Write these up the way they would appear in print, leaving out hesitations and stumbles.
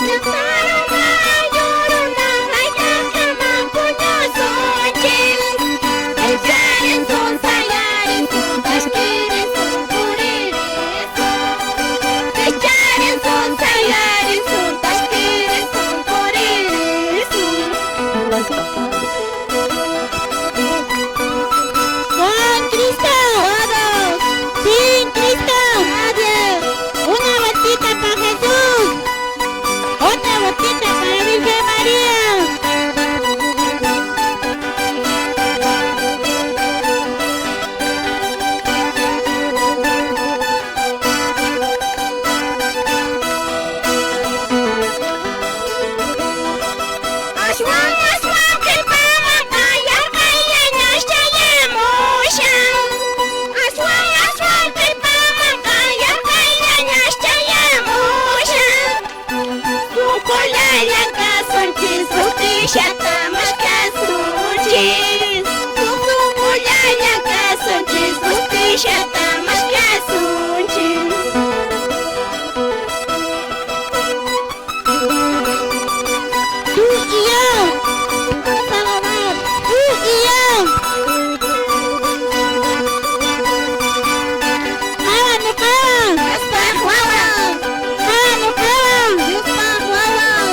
Llaqta runa, ayllu runa, hayk'aqkama puñusunchis? Rikch'arisun, sayarisun, tashkirisun, puririsun. Rikch'arisun, sayarisun, tashkirisun, puririsun. ¡Con Cristo! ¡Todos! ¡Sin Cristo! ¡Nadie! ¡Una vueltita para Jesús! ¡Otra vueltita para Virgen María! Ashwan, ashwan, qhipaman yarqayllañash chayamushan. Ashwan, ashwan, qhipaman yarqayllañash chayamushan. Sunqullalla kasunchis, justiciata mashkasunchis. Sunqullalla kasunchis, justiciata mashkasunchis. ¡Tú y yo! ¡Vamos a ganar! ¡Tú y yo! ¡Hawa nuqawan! Diospaq wawan. ¡Hawa nuqawan! Diospaq wawan.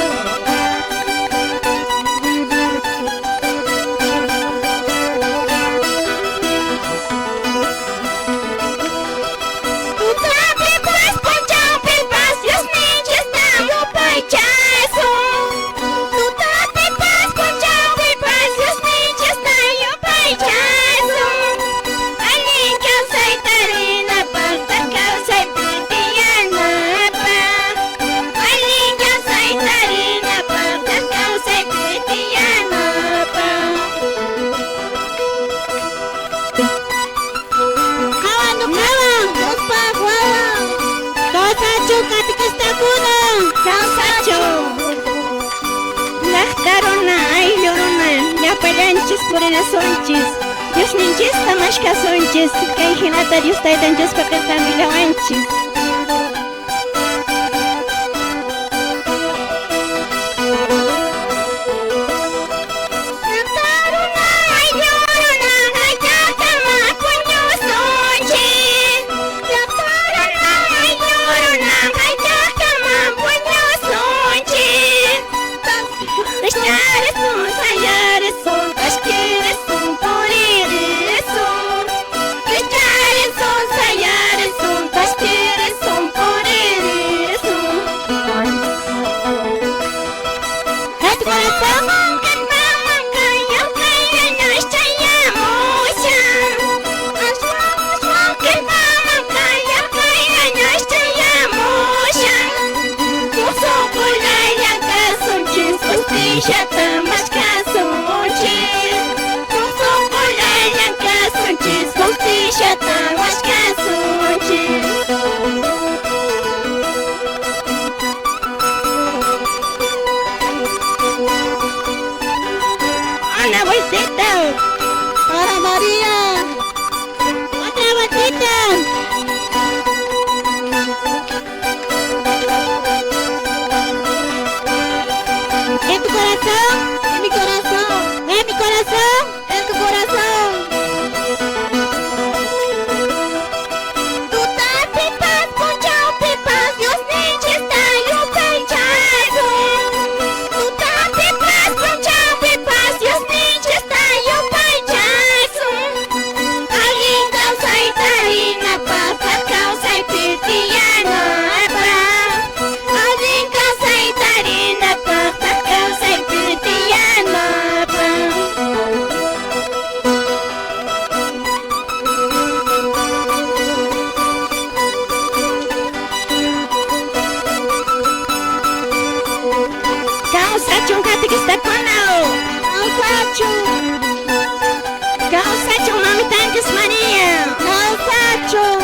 Tutapipas, p'unchawpipas, Diosninchista yupaychasun. Tutapipas, p'unchawpipas, Diosninchista yupaychasun. Allin kawsay tarinapaq, thak kawsaypi tiyanapaq. Allin kawsay tarinapaq, thak kawsaypi tiyanapaq. ¡Hawa nuqawan! Diospaq wawan. ¡Kawsachun katikistakuna! Kawsachun. Llaqta runa, ayllu runa, llapallanchis purinasunchis. Diosninchista mashkasunchis. Kay hinata Dios taytanchispa qillqan willawanchis. Llaqta runa, ayllu runa, hayk'aqkama puñusunchis. Llaqta runa, ayllu runa, hayk'aqkama puñusunchis. Rikch'arisun, sayarisun, tashkirisun, puririsun. Rikch'arisun, sayarisun, tashkirisun, puririsun. ¿En tu corazón? Qhipaman yarqayllañash chayamushan. Ashwan, ashwan, qhipaman yarqayllañash chayamushan. Sunqullalla kasunchis, justiciata mashkasunchis. Sunqullalla kasunchis, justiciata mashkasunchis. Una vueltita. ¡Para María! ¡Otra vueltita! ¿En tu corazón? En mi corazón. ¿En mi corazón? En tu corazón. Tutapipas, p'unchawpipas, Diosninchista yupaychasun. Tutapipas, p'unchawpipas, Diosninchista yupaychasun. Allin kawsay tarinapaq, thak kawsaypi tiyanapaq. Allin kawsay tarinapaq, thak kawsaypi tiyanapaq. Kawsachun katikistakuna. ¡Kawsachun! Kawsachun mamitanchis María. ¡Kawsachun!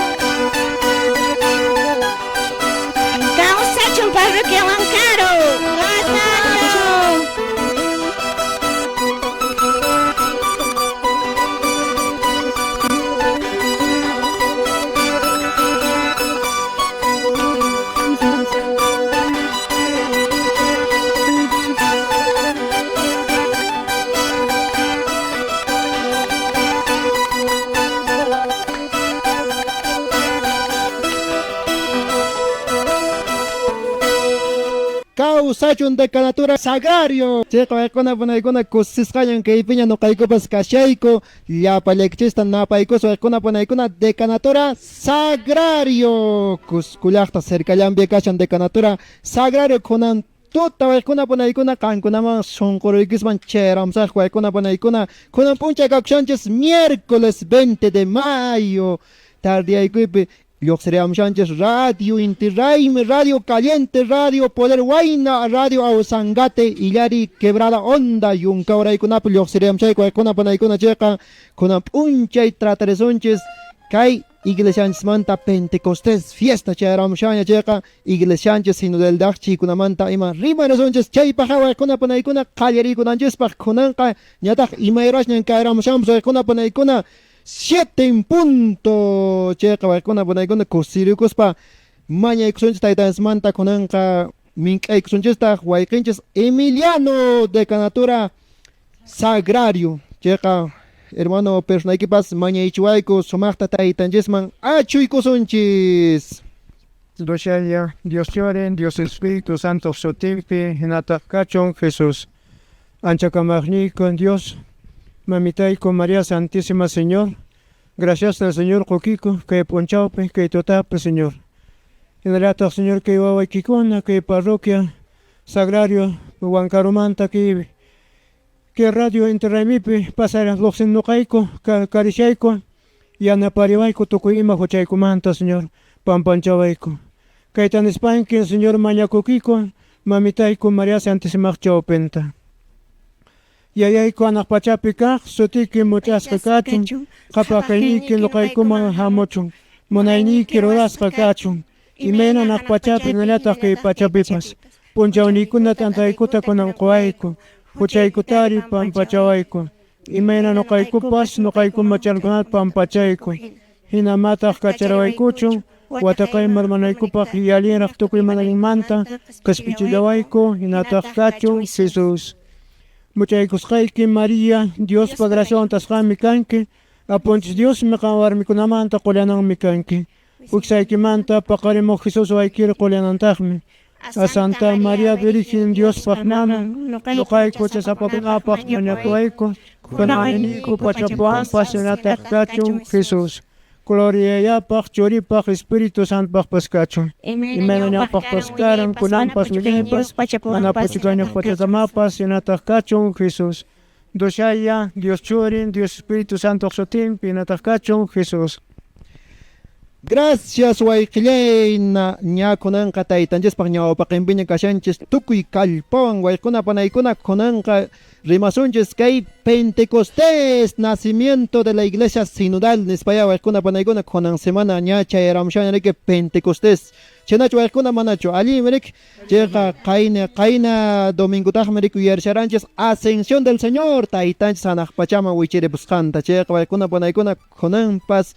Kawsachun parroquia Huancaro. ¡Kawsachun! Kawsachun decanatura Sagrario. Chayqa waykuna panaykuna kusisqañan kaypiña nuqaykupas kashayku llapallaykichista napaykuspa waykuna panaykuna decanatura Sagrario. Cusco llaqta cercallanpi kashan decanatura Sagrario kunan tuta waykuna panaykuna qankunaman sunquruykisman chayaramusaq waykuna panaykuna kunan p'unchay kakushanchis miércoles 20 de mayo tardiyaykuypi lluqsiriamushanchis Radio Inti Raymi, Radio Caliente, Radio Poder Huayna, Radio Ausangate, Illari Quebrada Onda, yunkawraykunapi lluqsiriamushayku waykuna panaykuna chayqa kunan p'unchay tratarisunchis kay iglesianchismanta Pentecostés fiesta chayaramushaña chayqa iglesianchis sinodaldaq chaykunamanta ima rimarisunchis chaypaq waykuna panaykuna qallariykunanchispaq kunanqa ñataq imayrasñan kayramushanpas waykuna panaykuna 7 en punto chayqa waykuna panaykuna kusirikuspa mañaykusunchis taytanchismanta kunanqa mink'aykusunchistaq wayqinchis Emiliano decanatura Sagrario chayqa hermano personaykipas mañaychiwayku sumaqta taytanchisman achuykusunchis. Dios Dios Churin, Dios Espíritu Santo sutinpi hinataq kachun Jesús. Ancha kamaqniyku Dios, mamitayku María Santísima Señor, gracias al Señor qukiyku kay p'unchawpi kay tutapi Señor. Hinallataq Señor kay wawaykikuna kay parroquia Sagrario Huancarumanta kay kay radio Inti Raymipi pasara lluqsinuqayku karishayku yanapariwayku tukuy ima huchaykumanta Señor pampanchawayku. Kayta nispanki Señor mañakukiyku mamitayku María Santísima chawpinta. Yayayku hanaq pachapi kaq sutiyki much'asqa kachun qhapaq kayniyki nuqaykuman hamuchun munayniyki rurasqa kachun imayna hanaq pachapi hinallataq kay pachapipas p'unchawniykuna t'antaykuta kunan quwayku huchaykutari pampachawayku imayna nuqaykupas nuqaykuman chaykunata pampachayku hinamataq kacharawaykuchu wataqayman urmanaykupaq yallinraq tukuy mana allinmanta qhispichillawayku hinataq kachun Jesús. Muchaykusqayki María, Diospa graciawan tasqami kanki, Apunchis Diosmi qam warmikunamanta qullananmi kanki. Wiksaykimanta paqarimuq Jesús waykiri qullanantaqmi. A Santa María Virgen Diospaq maman, nuqayku huchasapakunapaq mañakuwayku, kunanayku pachapuwanpas hinataq kachun Jesús. Gloria Yayapaq, Churipaq, Espíritu Santopaqpas kachun. Imayna ñawpaqpas karan, kunanpas wiñaypas, mana puchukañuq pachakamapas hinataq kachun Jesús. Dios Yaya, Dios Churin, Dios Espíritu Santo sutinpi hinataq kachun Jesús. Gracias wayqillayna ña kunanqa taytanchispaq ñawpaqinpiña kashanchis tukuy kallpawan waykuna panaykuna kunanqa rimasunchis kay Pentecostés nacimiento de la iglesia sinodal nispaya waykuna panaykuna kunan semana ña chayaramushaña riki Pentecostés chaynachu waykuna manachu allinmi riki chayqa qayna qayna domingotaqmi riki uyarisharanchis Ascensión del Señor taytanchis hanaq pachaman wichiripusqanta chayqa waykuna panaykuna kunanpas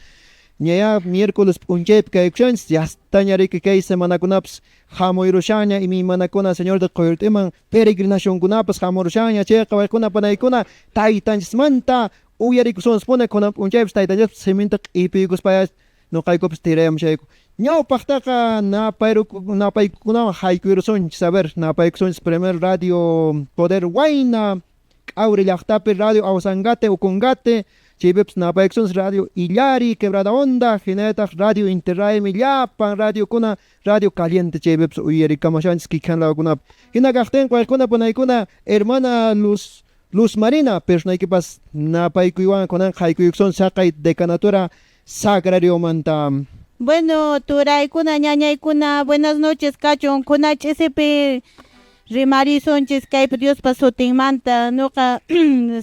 ñaya miércoles p'unchaypi kaykushanchis yastaña riki kay semanakunapas hamuyrushaña imaymanakuna Señor de Qoyllurt'iman peregrinacionkunapas hamurushaña chayqa waykuna panaykuna taytanchismanta uyarikusunspuni kunan p'unchaypis taytanchispa siminta q'ipiykuspaya nuqaykupas tirayamushayku ñawpaqtaqa napaykunawan haykuyrusunchis a ver napaykusunchis primer Radio Poder Huayna K'awri llaqtapi Radio Ausangate Ocongate chaypipas napaykusunchis Radio Illari Quebrada Honda hinallataq Radio Inti Raymi llapan radiokuna Radio Caliente chaypipas uyarikamashanchis kikhan lawkunapi hina kaqtinqa waykuna panaykuna hermana Luz Luz Marina personaykipas napaykuywan kunanqa haykuykusun saqay decanatura Sagrariomanta. Bueno, turaykuna, ñañaykuna, buenas noches kachun kuna ch'isipi rimarisunchis kaypi Diospa sutinmanta nuqa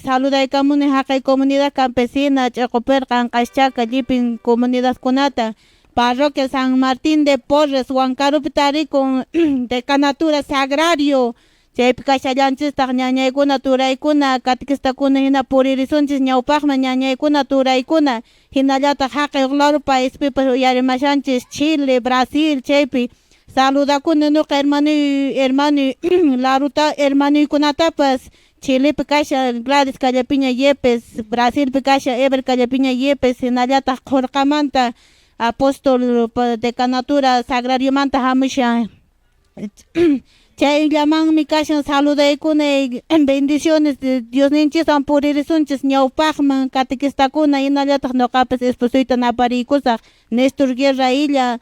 saludaykamuni haqay comunidad campesina Ch'uqupirqa Anqaschaka llipin comunidadkunata parroquia San Martín de Porres Huancarupi tarikun decanatura Sagrario chaypi kashallanchistaq ñañaykuna turaykuna catequistakuna hina puririsunchis ñawpaqman ñañaykuna turaykuna hinallataq haqay laru paispipas uyarimashanchis Chile, Brasil chaypi saludakuni nuqa hermanuy hermanuy laruta hermanuykunatapas Chilepi kashan Gladys Callapiña Yepes, Brasilpi kashan Eber Callapiña Yepes hinallataq Qurqamanta apóstol decanatura Sagrariomanta hamushan. Chayllamanmi kashan saludaykuna bendiciones Diosninchiswan puririsunchis ñawpaqman catequistakuna hinallataq ñuqapas esposoyta napariykusaq Néstor Guerra Illa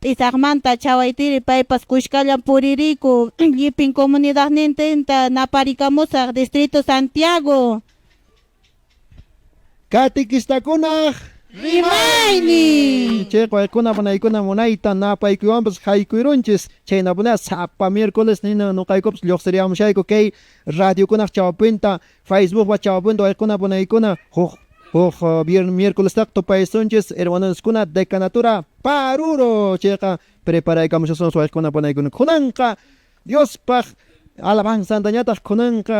P'isaqmanta Chawaytiri paypas kushkallan puririyku llipin comunidadnintinta naparikamusaq Distrito Santiago. Catequistakunaq Rimaynin. Chayqa waykuna panaykuna munayta napaykuywanpas haykuyrunchis chaynapuna sapa miércoles nina nuqaykupas lluqsiriyamushayku kay radiokunaq chawpinta Facebookpa chawpinta waykuna panaykuna huk huk miércolestaqa tupaysunchis hermanoskuna decanatura Paruro chayqa preparaykamushasunchis waykuna panaykuna kunanqa Diospaq alabanzantañataq kunanqa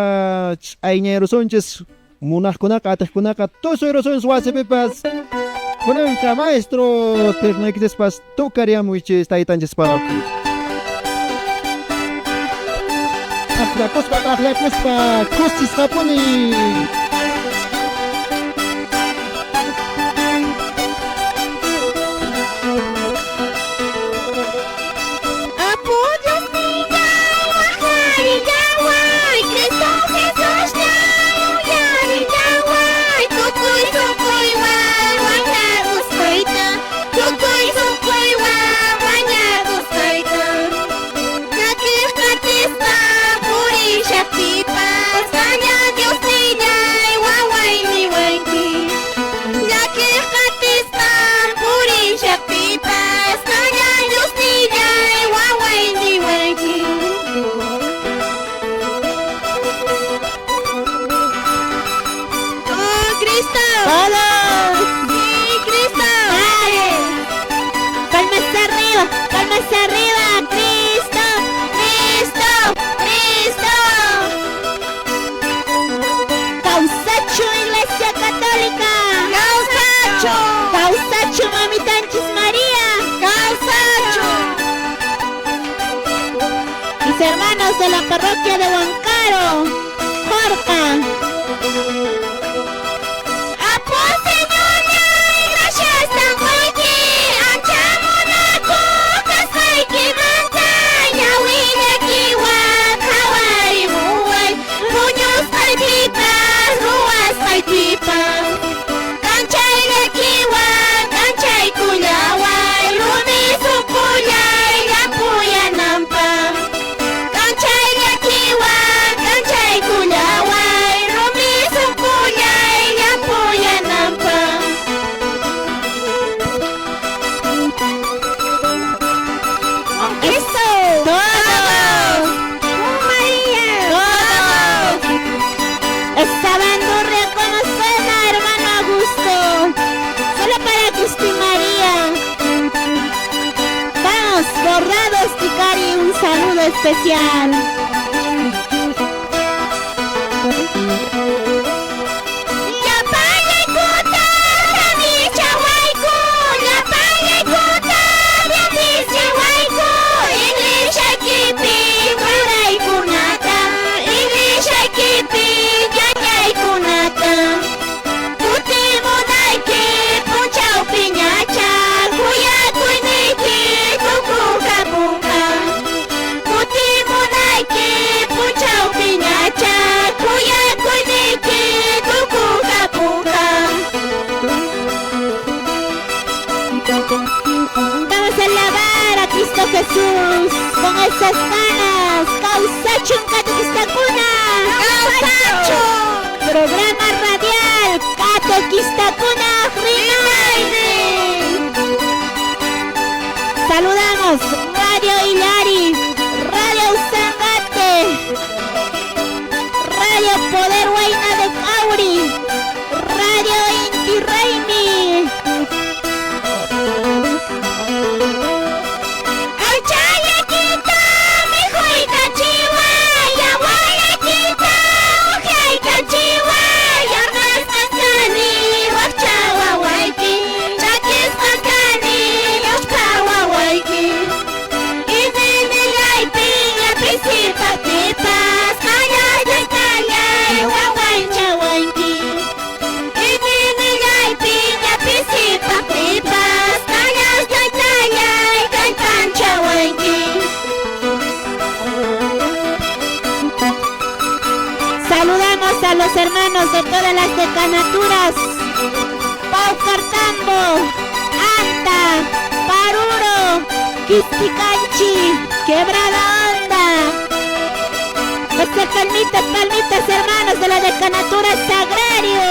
ch'ayñayrusunchis munaqkunaqa atiqkunaqa tusuyrusunchis wasipipas kunanqa maestro ternaykichikpas tukariamuychis taytanchispaq t'aqllakuspa t'aqllakuspa kusisqapuni. Apu Diosnillay waqarillaway Cristo Jesusllay uyarillaway tukuy tukuywan wañakusqayta tukuy tukuywan wañakusqayta llakiq qatispa purishaqtipas qanlla Diosnillay waway niwanki llakiq qatispa purishaqtipas qanlla Diosnillay waway niwanki. ¡Oh, Cristo! ¡Todos! ¡Sí, Cristo! ¡Dale! ¡Palmas arriba! ¡Palmas arriba! ¡Cristo! ¡Cristo! ¡Cristo! ¡Kawsachu Iglesia Católica! ¡Kawsachu! ¡Kawsachu Mamitanchis María! ¡Kawsachu! Mis hermanos de la parroquia de Huancaro, Jorca. Apu Señorllay, gracias tanquyki, ancha munakuq kasqaykimanta, ñawi llakiwan qhawarimuway, puñusqaypipas, ruwasqaypipas. K'anchay llakiwan, k'anchaykullaway, rumi sunqullay llampuyananpaq. K'anchay llakiwan, k'anchaykullaway, rumi sunqullay llampuyananpaq. ¡Eso! ¡Todos! ¡María! ¡Todos! Esa bandurria como suena, hermano Augusto. Solo para Cristo y María. Vamos, borrados, Ticari, un saludo especial. Llapallaykuta hamichawayku, llapallaykuta bendiciwayku, iglesiaykipi ruraykunata, iglesiaykipi yachaykunata. Kutimunayki p'unchawpiñacha, khuyakuyniyki tukukapunqa. Kutimunayki p'unchawpiñacha, khuyakuyniyki tukukapunqa. Vamos a alabar a Cristo Jesús con esas ganas. ¡Kawsachun Catequistakuna! ¡Kawsachu! Programa radial Catequistakuna Rimaynin. Saludamos Radio Ilari, Radio Usangate, Radio Poder Huayna de Cauri, Radio Inti Raymi. Aychallaykita mikhuykachiway, yawarllaykita uqhaykachiway, yarqasqas kani wakcha wawayki, chakisqas kani lluskha wawayki. a los hermanos de todas las decanaturas. Paucartambo, Anta, Paruro, Quispicanchi, Quebrada Honda. Hacer palmitas, palmitas, hermanos de la decanatura Sagrario.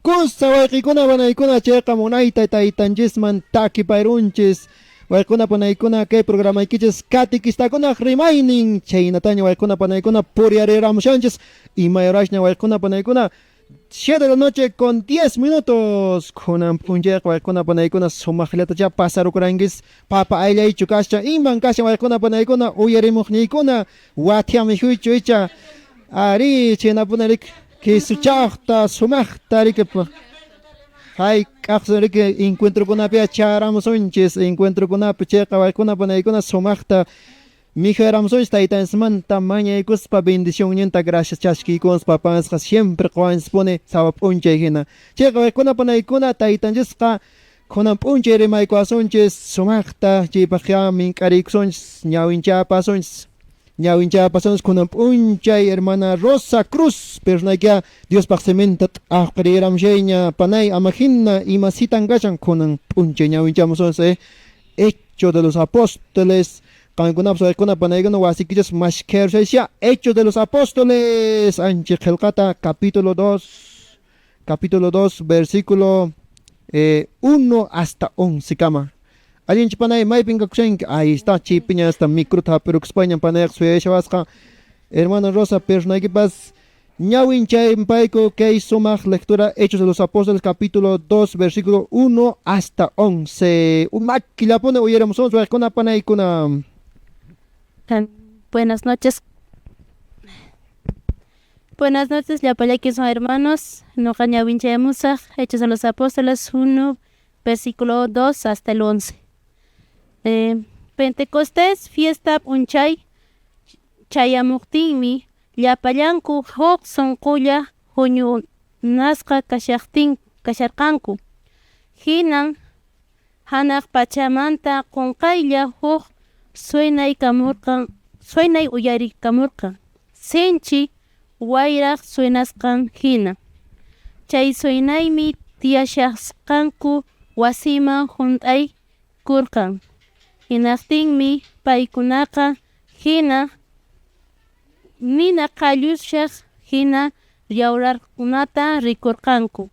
Kusa wayqikuna panaykuna chayqa munayta taytanchisman takipayrunchis waykuna panaykuna kay programaykichis katikistakuna rimaynin chaynataña waykuna panaykuna puriariramushanchis imayrashña waykuna panaykuna 7 de la noche con 10 minutos kunan p'unchayqa waykuna panaykuna sumaqllatacha pasarukurankiz papa ayllaychu kashan iman kashan waykuna panaykuna uyarimuqniykuna wathya mikhuychu icha ari chhaynapuna riki kisuchaqta sumaqta riki hayk'aqsi riki encuentrokunapi charamusunchis encuentrokunapi chayqa waykuna panaykuna sumaqta mikhuyaramusunchis taytanchismanta mañaykuspa bendicionninta gracias chaskiykuspa papansqa siempre qowanchispuni sapa p'unchay hina chayqa waykuna panaykuna taytanchisqa kunan p'unchay rimaykuwasunchis sumaqta chaypaqya mink'ariykusunchis ñawinchapasunchis ñawinchapasunchis kunan p'unchay hermana Rosa Cruz pernaykiqa Diospaq siminta t'aqriramushayña panay ama hina imasitan kashan kunan p'unchay ñawinchamusunchis Hechos de los Apóstoles qankunapas waykuna panaykuna wasikichis mashkharushaysiya Hechos de los Apóstoles anchi qillqata capítulo 2 capítulo 2 versículo 1 hasta 11 kama. Allinchu panay maypin kakushanki ahí está chaypiña hasta microta hap'irukuspaña panayqa suyashawasqa hermana Rosa pernaykipas ñawinchaypayku kay sumaq lectura Hechos de los Apóstoles capítulo 2 versículo 1 hasta 11 makillapuni uyarimusunchis waykuna panaykuna. Buenas noches. Buenas noches, llapallayki hermanos. Nuqa ñawinchayamusaq Hechos de los Apóstoles 1, versículo 2 hasta el 11. Pentecostés, fiesta p'unchay chayamuqtinmi llapallanku huk sunqulla huñunasqa kasharqanku. Hinan hanaq pachamanta qunqaylla huk suenay uyarikamurqan sinchi wayraq suenasqan hina. Chay suenaymi tiyashasqanku wasiman hunt'aykurqan. Hinaqtinmi paykunaqa hina nina qallushaq hina yawrarkunata rikurqanku.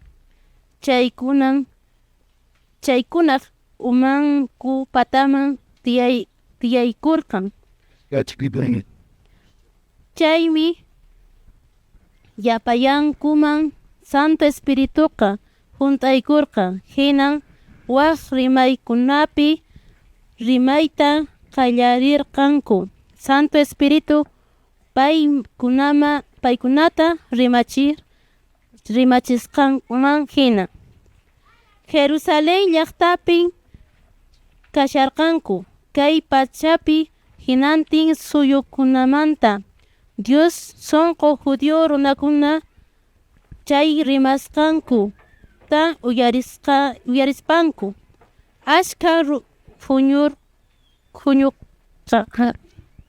Chaykunaq umanku pataman tiyaykurqan. Chaymi llapallankuman Santo Espirituqa hunt'aykurqan. Hinan wak rimaykunapi rimayta qallarirqanku. Santo Espíritu paykunata rimachisqanman hina. Jerusalén llaqtapin kasharqanku kay pachapi hinantin suyukunamanta Dios sonqo judío runakuna chay rimasqankuta uyarispanku askha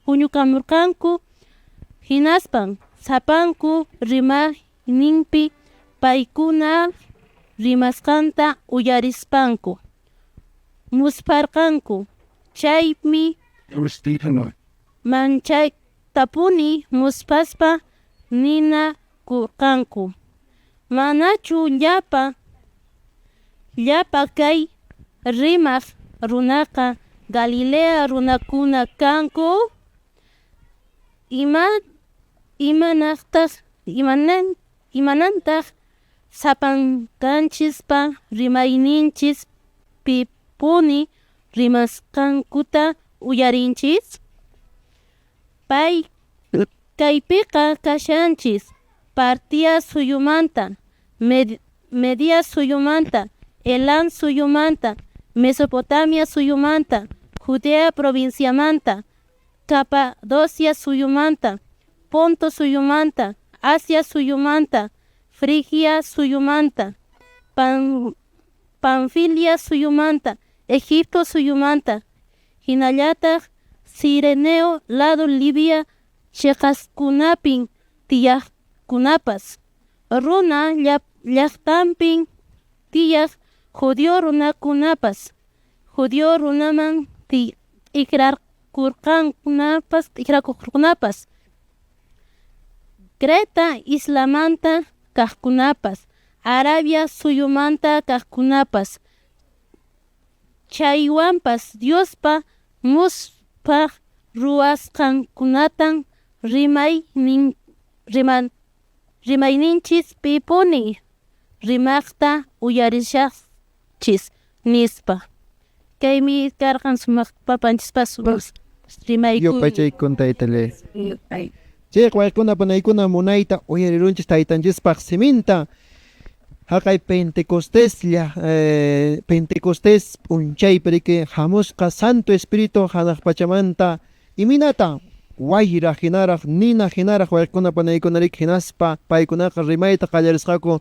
huñukamurqanku hinaspan sapanku rimayninpi paykunaq rimasqanta uyarispanku muspharqanku. Chaymi manchaytapuni musphaspa ninakurqanku: Manachu llapa kay rimaq runaqa Galilea runakuna kanku? Imanantaq sapankanchispa rimayninchispipuni rimasqankuta uyarinchis? Kaypiqa kashanchis Partia suyumanta, Media suyumanta, Elam suyumanta, Mesopotamia suyumanta, Judea provinciamanta, Capadocia suyumanta, Ponto suyumanta, Asia suyumanta, Frigia suyumanta, Panfilia suyumanta, Egipto suyumanta, hinallataq Cireneo lado Libia cheqaskunapin tiyaqkunapas, Roma llaqtapin tiyaq judío runakunapas, judío runaman t'ikrakuqkunapas, Creta islamanta kaqkunapas, Arabia suyumanta kaqkunapas. Chaywanpas Diospa musphaq ruwasqankunatan rimayninchispipuni rimaqta uyarishanchis, nispa. Kaymi karqan sumaq papanchispa rimaykun. Yupaychaykun taytallay. Chay wayquna panaykuna munayta uyarirunchis taytanchispaq siminta. Haqay Pentecosteslla, Pentecostés p'unchaypi riki hamusqa Santo Espíritu hanaq pachamanta iminata wayra hinaraq nina hinaraq wayquna panaykuna riki hinaspa paykunaqa rimayta qallarisqaku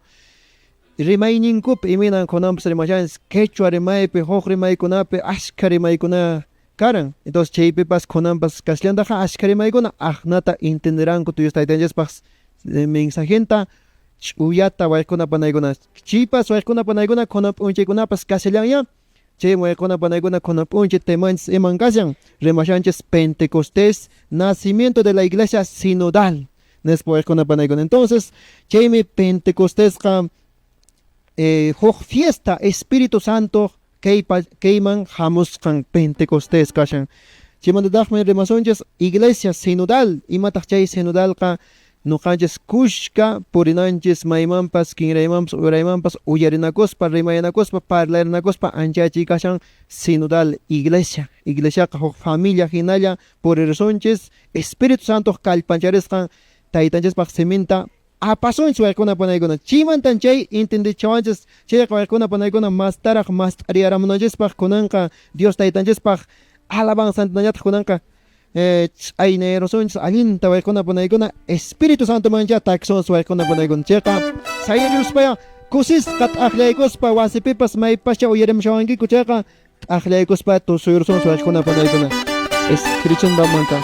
rimayninkupi iminan kunanpas rimashanchis quechua rimaypi huk rimaykunapi ashka rimaykuna karan. Entonces chaypipas kunanpas kashallantaqa ashka rimaykuna aqnata entenderanku Dios taytanchispaq mensajenta ch'uyata wayquna panaykuna. Chaypas wayquna panaykuna kunan p'unchaykunapas kashallanña. Chay wayquna panaykuna kunan p'unchay temanchis iman kashan rimashanchis Pentecostés, nacimiento de la iglesia sinodal nispa wayquna panaykuna. Entonces chaymi Pentecostesqa huk fiesta Espíritu Santo kayman hamusqan Pentecostés kashan. Chaymantataqmi rimasunchis iglesia sinodal, imataq chay sinodalqa nuqanchis kushka purinanchis maymanpas kinraymanpas uraymanpas uyarinakuspa rimayanakuspa parlarinakuspa anchachiy kashan sinodal iglesia. Iglesiaqa huk familia hinalla puririsunchis Espíritu Santo kallpancharisqan taytanchispaq siminta apasunchis wayquna panaykuna. Chaymantan chay entendichawanchis chayqa wayquna panaykuna mastaraq mast'ariyaramunanchispaq kunanqa Dios taytanchispaq alabanzantañataq kunanqa ch'aynayrusunchis allinta wayquna panaykuna Espíritu Santo mancha takisunchis wayquna panaykuna. Chayqa sayariruspaya kusisqa t'aqllaykuspa wasipipas maypascha uyarimushawankiku chayqa t'aqllaykuspa tusuyrusunchis wayquna panaykuna Espíritu Santomanta.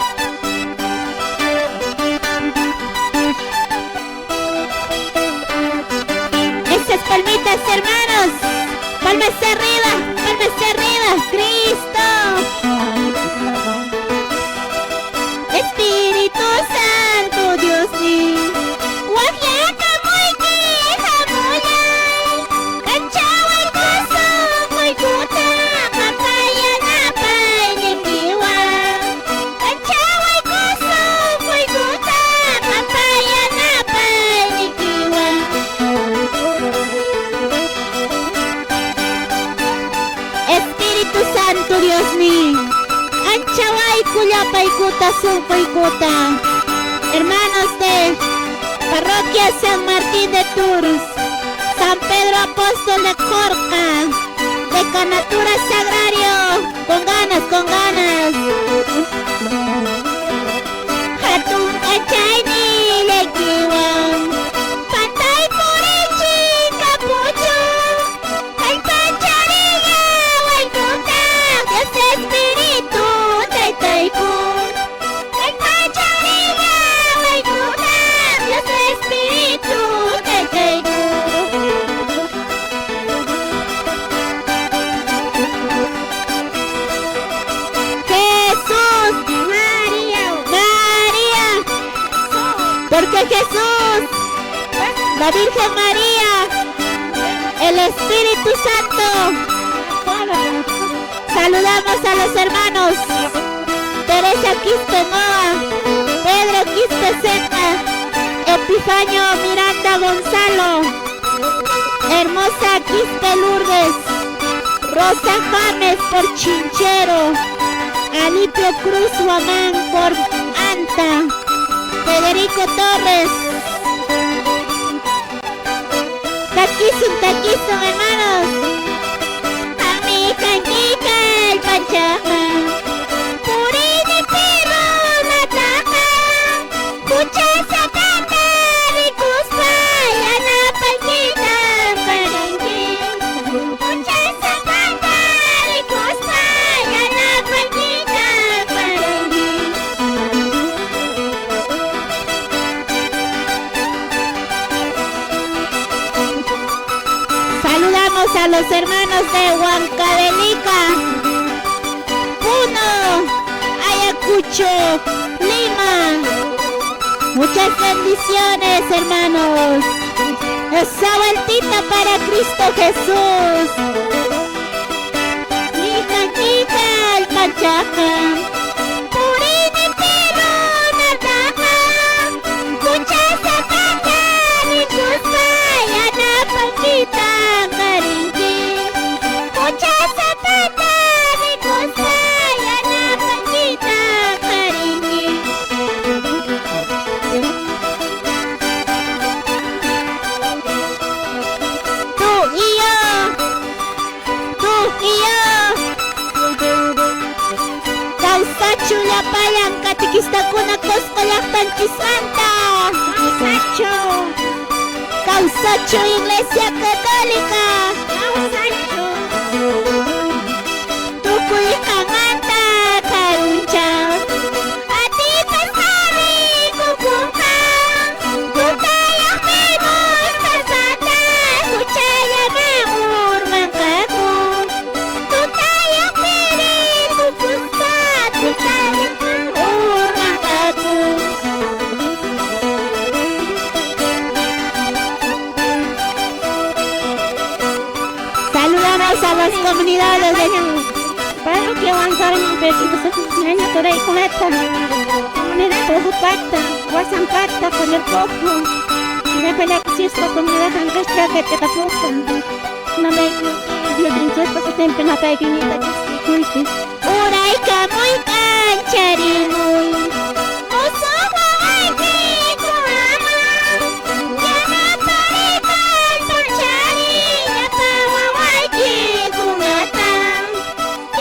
Esas palmitas, hermanos, palmas arriba, Cristo. Espíritu Santo, Dios mío. Sunquykuta, hermanos de Parroquia San Martín de Tours, San Pedro Apóstol de Corca, Decanatura Sagrario, con ganas, con ganas. Hatun kachayni lekiwan, pantay purichi kapuchu, kallpanchariya waykuta, Dios Espíritu taytayku. Jesús, la Virgen María, el Espíritu Santo. Saludamos a los hermanos Teresa Quispe Moa, Pedro Quispe Zeta, Epifanio Miranda Gonzalo, Hermosa Quispe Lourdes, Rosa James por Chinchero, Alipio Cruz Huamán por Anta, Federico Torres. Taquisun, taquisun, hermanos. Amicanquica el panchaja. Purini perro nataja. Mucha zapata rikuspa yanapalquita paranqui. Mucha zapata rikuspa yanapalquita paranqui. los hermanos de Huancavelica, Puno, Ayacucho, Lima. Muchas bendiciones, hermanos. Esa vueltita para Cristo Jesús. Hija, hija, el pachaca. Purini pero nataja. Mucha zapata, ni cuspa, yana paquita, carinqui. Mucha zapata, ni cuspa, yana paquita, carinqui. Tú y yo, tú y yo. Kawsachu llapallan katikistakuna Cusco llaqtanchismanta. Kawsachu. Kawsachu Iglesia Católica. Kawsachu. Tukuy qanmanta karuncha. Atipasqami kukunqa. Tutayaqpi mustazata huchallaman urmanqaku. Tutayaqpi rikukuspa tutallaman urmanqaku. Saludamos a las comunidades de Parroquia Huancarmen, ñaña turaykunata, comunidad Ujupata, Wasampata, Qollurpuqu, llapallakichispa comunidad Anqashchaka, Ch'iqapuqa, namayku Diosninchikpa sutinpi napaykuyniyta chaskikuychis. Uraykamuy k'ancharimuy. Musuq wawaykikunaman yanapariy kallpachariy llapa wawaykikunata.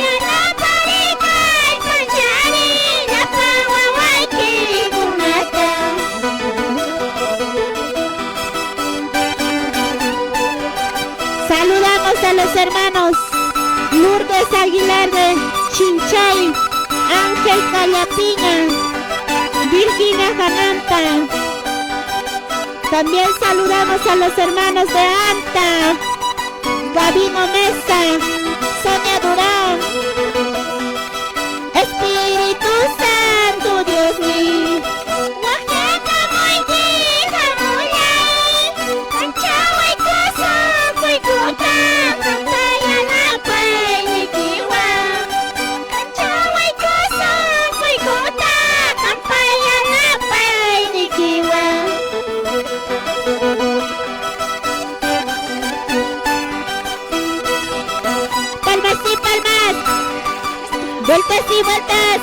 Yanapariy kallpachariy llapa wawaykikunata. Saludamos a los hermanos Lourdes Aguilar de Chinchay, Ángel Callapiña, Virginia Janampa. También saludamos a los hermanos de Anta, Gabino Mesa, Sonia Durán. Espíritu Santo, Dios mío. Palmas y palmas, vueltas y vueltas.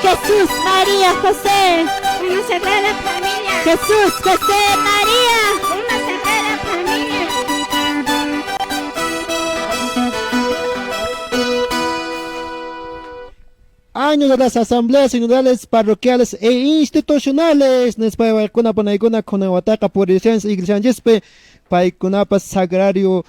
Jesús, María, José. Una sagrada familia. Jesús, José, María. Una sagrada familia. Año de las asambleas sinodales, parroquiales e institucionales. Nispa waykuna panaykuna kunan wataqa purishanchis iglesianchispi paykunapas sagrario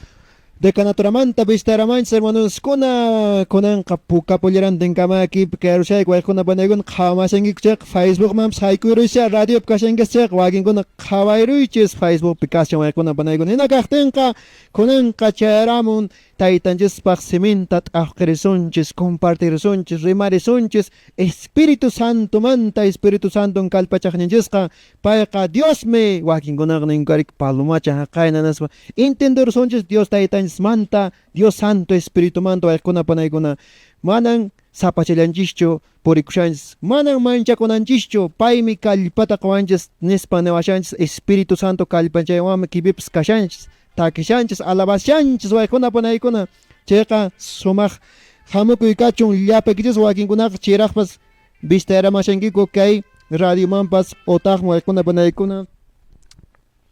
decanaturamanta visitaramanchis hermanoskuna kunanqa puka pollerantin kamakipi karushayku waykuna panaykuna qhawamashankiku chayqa Facebookmanpas haykuyruysha radiopi kashankichis chayqa wakinkuna qhawayruychis Facebookpi kashan waykuna panaykuna hina kaqtinqa kunanqa chayaramun taytanchispaq siminta t'aqrisunchis compartirisunchis rimarisunchis Espíritu Santomanta Espíritu Santon kallpachaqninchisqa payqa Diosmi wakinkunaqa ninkarik palomacha haqayna nispa entendersunchis Dios taytanchismanta Dios Santo Espiritumanta waykuna panaykuna manan sapachallanchischu purikushanchis manan manchakunanchischu paymi kallpata qawanchis nispa niwashanchis Espíritu Santo kallpanchaywanmi kipipas kashanchis takishanchis alabashanchis waykuna panaykuna chayqa sumaq hamukuy kachun llapaykichis wakinkunaqa chiraqpas vistayaramashankiku kay radiomanpas otaqmi waykuna panaykuna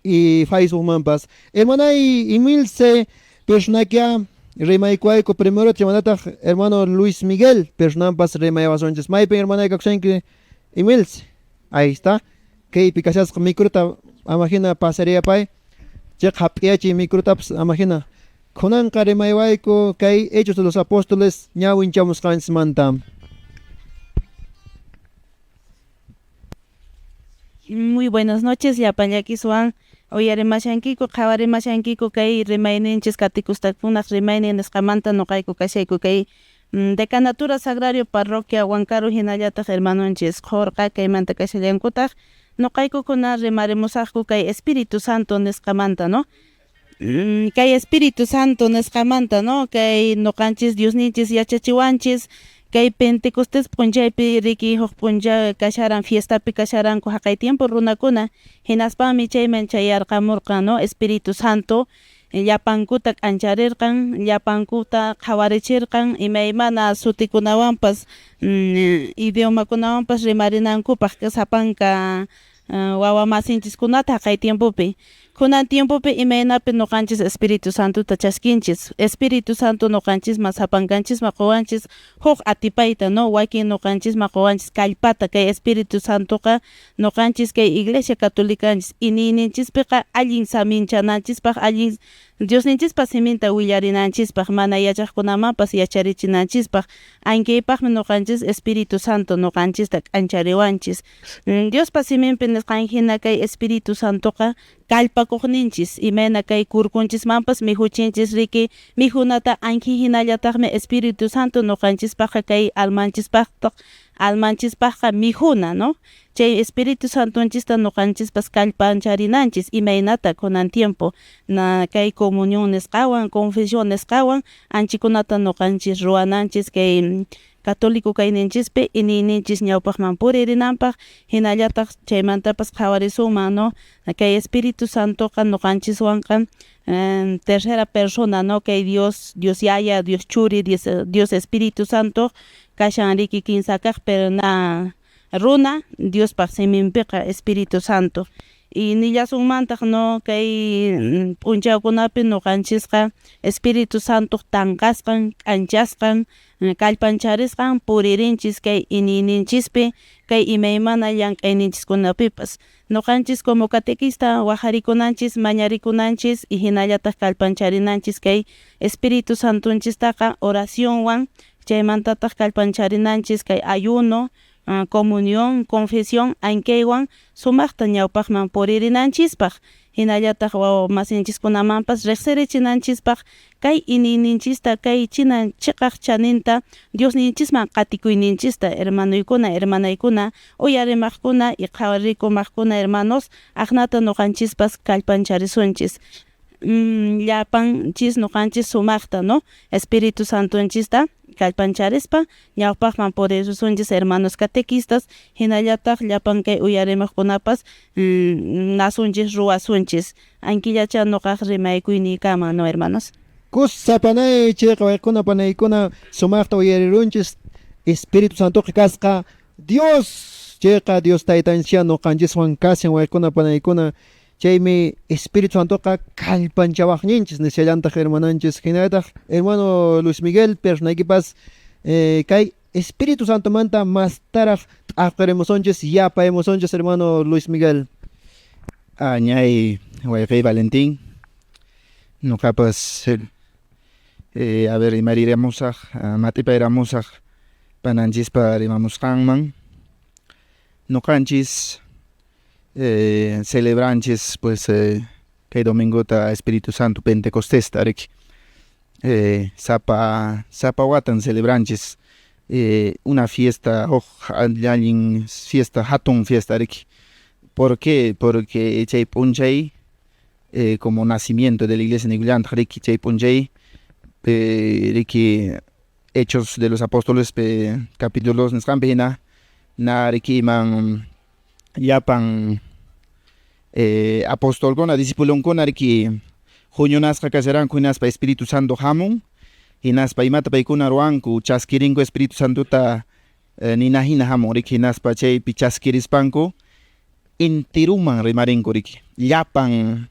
y Facebookmanpas hermanay Emilce personakia rimaykuwayku primero chaymantataq hermano Luis Miguel personampas rimayawasunchis maypin hermanay kakushanki Emilce ahí está kaypi kashasqa microta amahina pasariyapay chayqa hap'iyachiy microtapas amahina kunanqa rimaywayku kay Hechos de los Apóstoles ñawinchamusqanchismanta. Muy buenas noches, llapallakiswan Uyarimashankiku qhawarimashankiku kay rimayninchis katikustakunaq rimaynin nisqamanta noqayku kashayku kay Decanatura Sagrario Parroquia Huancaru hinallataq hermanonchis Qhorqa kaymanta kashallankutaq noqaykukuna rimarimusaqku kay Espíritu Santo nisqamanta, no? Kay Espíritu Santo nisqamanta, no? Kay noqanchis Diosninchis yachachiwanchis kay Pentecostés p'unchaypi riki huk p'unchay kasharan fiestapi kasharanku haqay tiempo runakuna hinaspanmi chayman chayarqamurqan, no? Espíritu Santo llapankuta k'ancharirqan llapankuta qhawarichirqan imaymana sutikunawanpas idiomakunawanpas rimarinankupaq sapanka wawa masinchiskunata haqay tiempopi. Kunan tiempopi imaynapi noqanchis Espíritu Santota chaskinchis. Espíritu Santo noqanchisman sapankanchisman qowanchis huk atipayta, no? Wakin noqanchisman qowanchis kallpata kay Espíritu Santoqa noqanchis kay Iglesia Católicanchis iñiyninchispiqa allin saminchananchispaq allin Diosninchispa siminta willarinanchispaq mana yachaqkunamanpas yacharichinanchispaq ankaypaqmi noqanchis Espíritu Santo noqanchista k'anchariwanchis. Diospa siminpi nisqan hina kay Espíritu Santoqa kallpakuqninchis imayna kay kurkunchismanpas mijuchinchis riki mijunata anki hinallataqmi Espíritu Santo noqanchispaqqa kay almanchispaqtaq almanchispaqqa mijuna, no? Chay Espíritu Santonchista noqanchispas kallpancharinanchis imaynata kunan tiempo na kay comunión nisqawan confesión nisqawan anchikunata noqanchis ruwananchis kay católico kayninchispi iñiyninchis ñawpaqman puririnanpaq hinallataq chaymantapas qhawarisunman, no? Kay Espíritu Santoqa noqanchiswanqa tercera persona, no? Kay Dios, Dios Yaya, Dios Churi, Dios, Dios Espíritu Santo kashan riki kinsa kaq pero na runa Diospaq siminpiqa Espíritu Santo. Y nillasunmantaq, no? Kay p'unchawkunapi noqanchisqa Espíritu Santoq tanqasqan k'anchasqan kallpancharisqan puririnchis kay iñiyninchispi kay imaymana llank'ayninchiskunapipas noqanchis como catequista waqharikunanchis mañarikunanchis y hinallataq kallpancharinanchis kay Espíritu Santonchistaqa oracionwan chaymantataq kallpancharinanchis kay ayuno, comunión, confesión ankaywan sumaqta ñawpaqman puririnanchispaq hinallataq wawa masinchiskunamanpas riqsirichinanchispaq kay iñiyninchista kay china chiqaq chaninta Diosninchisman qatikuyninchista hermanoykuna hermanaykuna uyarimaqkuna y qhawarikumaqkuna hermanos aqnata noqanchispas kallpancharisunchis llapanchis noqanchis sumaqta, no? Espíritu Santonchista kallpancharispa ñawpaqman puririsunchis hermanos catequistas hinallataq llapan kay uyarimaqkunapas nasunchis ruwasunchis ankillacha noqaq rimaykuyniykama, no, hermanos? Kusa panay chayqa wayquna panaykuna sumaqta uyarirunchis Espíritu Santoqa kasqa Dios chayqa Dios taytanchis noqanchiswan kashan wayquna panaykuna chaymi Espíritu Santoqa kallpanchawaqninchis nishallantaq hermananchis hinallataq hermano Luis Miguel pernaykipas kay Espíritu Santomanta mastaraq t'aqarimusunchis yapayamusunchis hermano Luis Miguel. Añay wayqey Valentín noqapas a ver imariramusaq mat'ipayramusaq pananchispa rimamusqanman noqanchis celebranchis pues kay domingota Espíritu Santo Pentecostesta riki sapa sapa watan celebranchis una fiesta huk allin fiesta hatun fiesta riki. ¿Por qué? Porque chay p'unchay como nacimiento de la iglesia nikullantaq riki chay p'unchay riki Hechos de los Apóstoles capítulo 2 nisqanpi hina na riki iman llapan apostolkuna discipulonkuna riki huñunasqa kasharanku hinaspa Espíritu Santo hamun hinaspa imata paykuna ruwanku chaskirinku Espíritu Santota nina hina hamun riki hinaspa chaypi chaskirispanku intiruman rimarinku riki llapan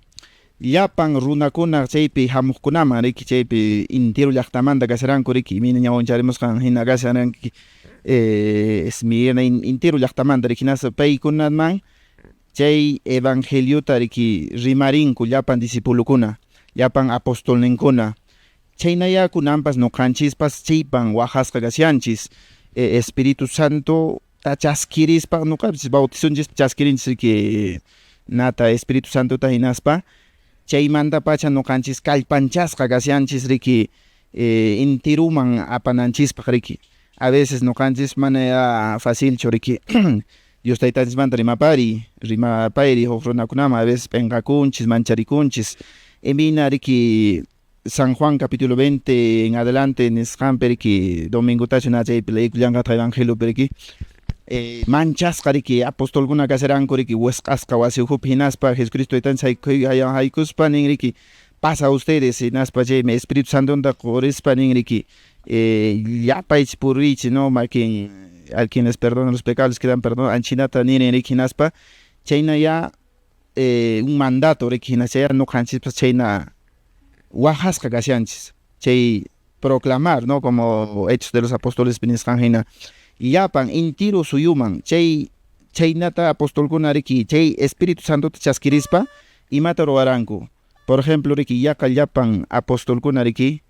llapan runakuna chaypi hamuqkunaman riki chaypi intiru llaqtamanta kasharanku riki imayna ñawincharimusqan hina kasharanki Esmirna intiru llaqtamanta riki hinaspa paykunaman chay evangeliota riki rimarinku llapan discipulokuna llapan apostolninkuna chaynaya kunanpas noqanchispas chaypan waqasqa kashanchis Espíritu Santo ta chaskirispa noqapis bautizonchis chaskirinchis riki. Nata Espíritu Santota hinaspa chaymantapacha ñuqanchis kallpanchasqa kashanchis riki intiruman apananchispaq riki. A veces ñuqanchis mana ya facilchu riki Dios taytanchismanta rimapari rimapayri huk runakunaman a veces p'inqakunchis mancharikunchis imina riki San Juan capítulo 20 en adelante nisqanpi riki domingotachu na chaypi leykullanqataq evangeliopi riki manchasqa riki apostolkuna kasharanku riki wisq'asqa wasi ukhupi hinaspa Jesucristo taytanchis haykuspa nin riki pasa ustedes hinaspa chaymi Espíritu Santonta qurispa nin riki llapaychis puriychis no makin al quienes perdonan los pecados quedan perdonados anchinata nirin riki hinaspa chayna ya un mandato riki hina chay ñuqanchispas chayna waqasqa kashanchis chay proclamar no como Hechos de los Apóstoles nisqan hina llapan intiru suyuman chay chaynata apostolkuna riki chay Espíritu Santota chaskirispa imata ruwaranku. Por ejemplo riki yaqa llapan apostolkuna riki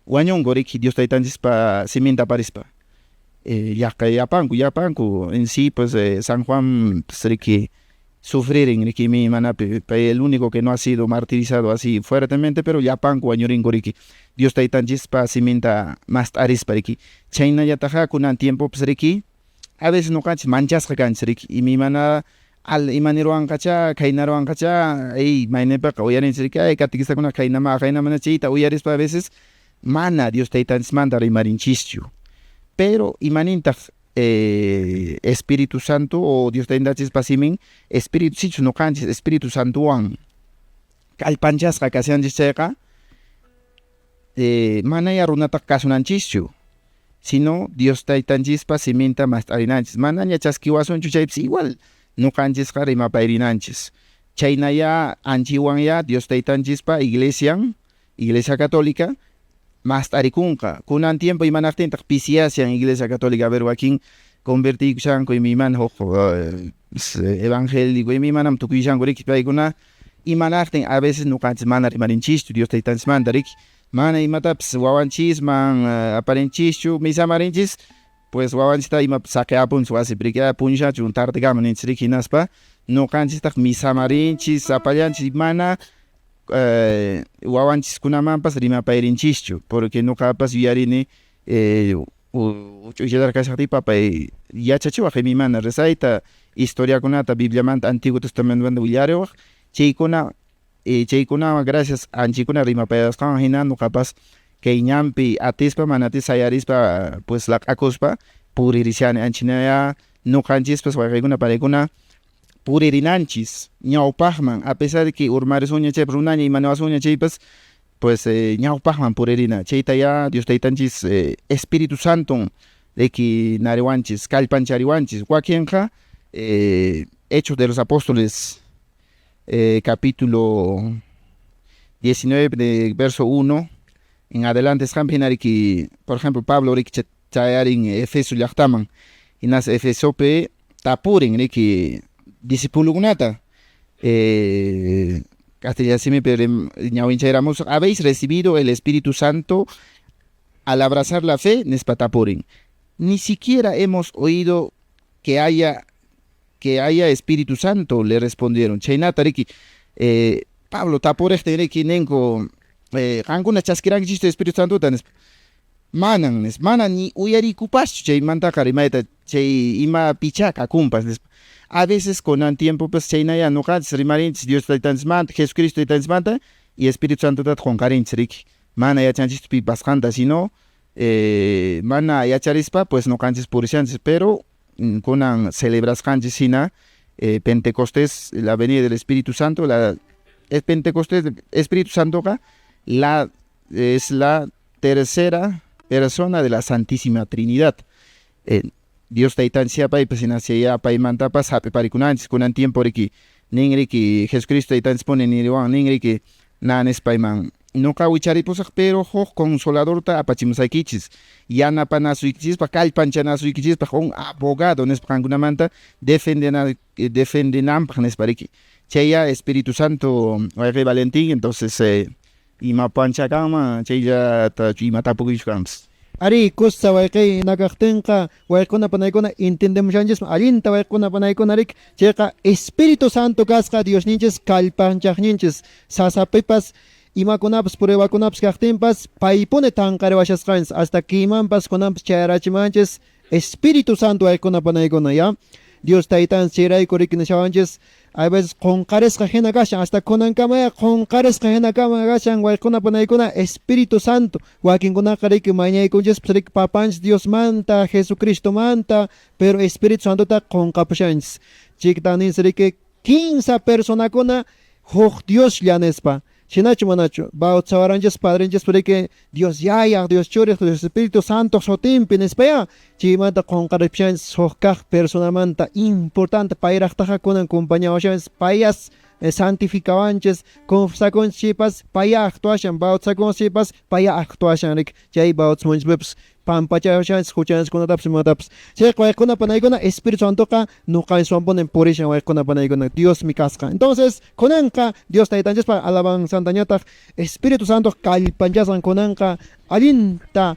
wañunku riki Dios taytanchispa siminta aparispa yaqa llapanku llapanku en sí pues San Juan pues, riki sufririn riki manapi pay el único que no ha sido martirizado así fuertemente pero llapanku wañurinku riki Dios taytanchispa siminta mast'arispa riki chaynallataqa kunan tiempopas riki a veces ñuqanchis manchasqa kanchis riki imimana al imaniruwanqacha khaynaruwanqacha ey mayninpiqa uyarinchis riki ay catequistakuna khaynama khaynamana chayta uyarispa a veces mana Dios taytanchismanta rimarinchischu pero imanintaq Espíritu Santo o Dios taytanchispa simin Espíritu sichus ñuqanchis Espíritu Santowan kallpanchasqa kashanchis chayqa manaya runataqa kasunanchischu sino Dios taytanchispa siminta mast'arinanchis manaña chaskiwasunchu chaypis igual ñuqanchisqa rimapayrinanchis chaynaya anchiwanya Dios taytanchispa iglesian Iglesia Católica mast'arikunqa kunan tiempo imanaqtintaq pisiyashan Iglesia Católica a ver wakin convertikushanku imaymana huk evangélico imaymanam tukuyashanku riki paykuna imanaqtin a veces ñuqanchis mana rimarinchischu Dios taytanchismanta riki mana imatapis wawanchisman aparinchischu misamarinchis pues wawanchista imapas saqiapunchis wasipi riki puñushachun tardekama ninchis riki hinaspa ñuqanchistaq misamarinchis sapallanchis mana wawanchiskunamanpas rimapayrinchischu porque ñuqapas yuyarini uch'uyllataraq kashaqtiyqa papay yachachiwaq imaymana rezayta historiakunata Bibliamanta Antiguo Testamentomanta willariwaq chaykuna chaykunawan gracias anchikuna rimapayasqanwan hina ñuqapas kay ñanpi atispa mana atispa sayarispa pues laq'akuspa puririshani anchinaya ñuqanchispas wawqiykuna panaykuna puririnanchis ñawpaqman a pesar de que urmarisunña chaypas runaña imanawasunña chaypas pues ñawpaqman puririna chayta ya Dios taytanchis Espíritu Santon riki nariwanchis kallpanchariwanchis wakinqa Hechos de los Apóstoles capítulo 19 de verso 1 en adelante nisqanpi hina riki por ejemplo Pablo riki chayarin Efeso llaqtaman hinas Efesopi tapurin riki discipulukunata castellano simipi ñawinchayramusaq habéis recibido el Espíritu Santo al abrazar la fe nispa tapurin ni siquiera hemos oído que haya Espíritu Santo le respondieron chaynata riki Pablo tapuriqtin riki ninku qankuna chaskirankichikchu Espíritu Santota nispa manan nispa mana ni uyarikupaschu chaymantaqa rimayta chay ima pichá kakunpas nispa a veces kunan tiempopas chaynaya ñuqanchis rimarinchis Dios taytanchismanta Jesucristo taytanchismanta y Espíritu Santotata qunqarinchis riki mana yachanchischu pi pasqanta sino mana yacharispa pues ñuqanchis purishanchis pero kunan celebrasqanchis hina Pentecostés la venida del Espíritu Santo la es Pentecostés Espíritu Santoqa la es la tercera persona de la Santísima Trinidad Dios taytanchis paypas hinasya paymantapas hap'iparikunanchis kunan tiempo riki nin riki Jesucristo taytanchispuni niriwan nin riki na nispayman ñuqa wicharipusaq pero huk consoladorta apachimusaykichis yanapanasuykichispaq kallpanchanasuykichispaq un abogado nispa qankunamanta defendenanpaq nispa riki chaya Espíritu Santo wayqi Valentín entonces ima pancha kanman chayllata ima tapukuychu kanpas. Ari kusa wayqi nakaqtinqa wayquna panaykuna entendemushanchismi allinta wayquna panaykuna rik chayqa Espíritu Santo kasqa Diosninchis kallpanchaqninchis sasapipas imakunapas pruebakunapas kaqtinpas paypuni tanqariwashasqanchis hasta kimanpas kunanpas chayarachimanchis Espíritu Santo wayquna panaykuna ya Dios taytan chayrayku riki nishawanchis a veces qunqarisqa hina kashan hasta kunankamaya qunqarisqa hina kama kashan wayquna panaykuna Espíritu Santo wakinkunaqa riki mañaykunchispas riki papanchis Diosmanta Jesucristomanta pero Espíritu Santota qunqapushanchis chikta ninsi riki 15 personakuna huk Dioslla nispa Shinachu manachu bautizawaranchis padrinchis riki Dios yayaq Dios churiq Dios Espíritu Santo sutinpi nispaya chaymanta qunqaripushanchis huk kaq personamanta importante payraqtaqa kunan compañawashanchis payas santificawanchis confesakunchis paya actuashan bautizakunchis paya actuashan riki chay bautizmunchispipas pampachawashanchis huchanchiskunatapas imatapas chayqa wayquna panaykuna Espíritu Santoqa nuqanchiswanpuni purishan wayquna panaykuna Diosmi kasqa entonces kunanqa Dios taytanchispa alabanzantañataq Espíritu Santo kallpanchasqan kunanqa allinta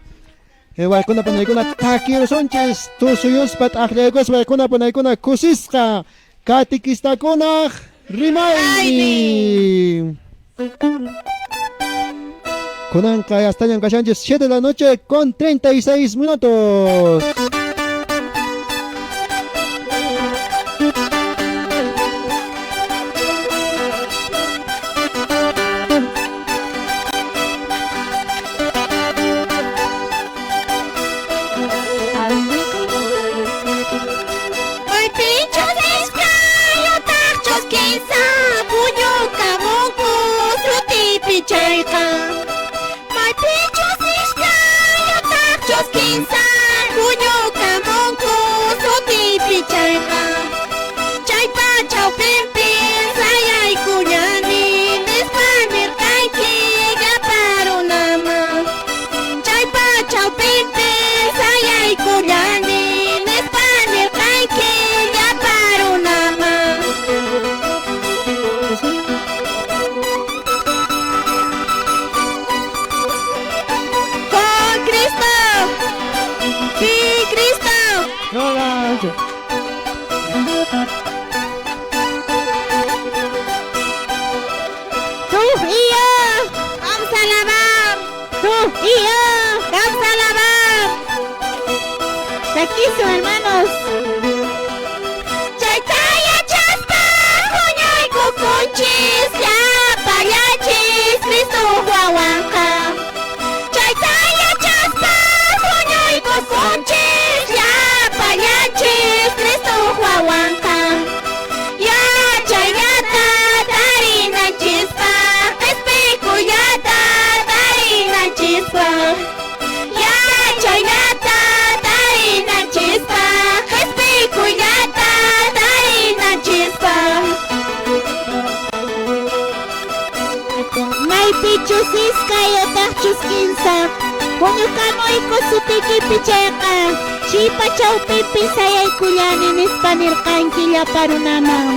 wayquna panaykuna takirusunchis tusuyuspa t'aqllaykuspa wayquna panaykuna kusisqa katikistakunaq rimaynin. Kunanqa hasta kashanchis 7 de la noche con 36 minutos. Hermanos. Chaytaya chaspa huñaykukunchis llapallanchis Cristo wawanqa. Chaytaya chaspa huñaykukunchis llapallanchis Cristo wawanqa. Yachaynata tarinanchispaq q'ispikuyllata tarinanchispaq. Yachaynata tarinanchispaq q'ispikuyllata tarinanchispaq. Maypichus iskay utaqchus kinsa huñukamuyku sutiykipi chayqa chipa chawpipi sayaykullani nispa nirqanki llapa runaman.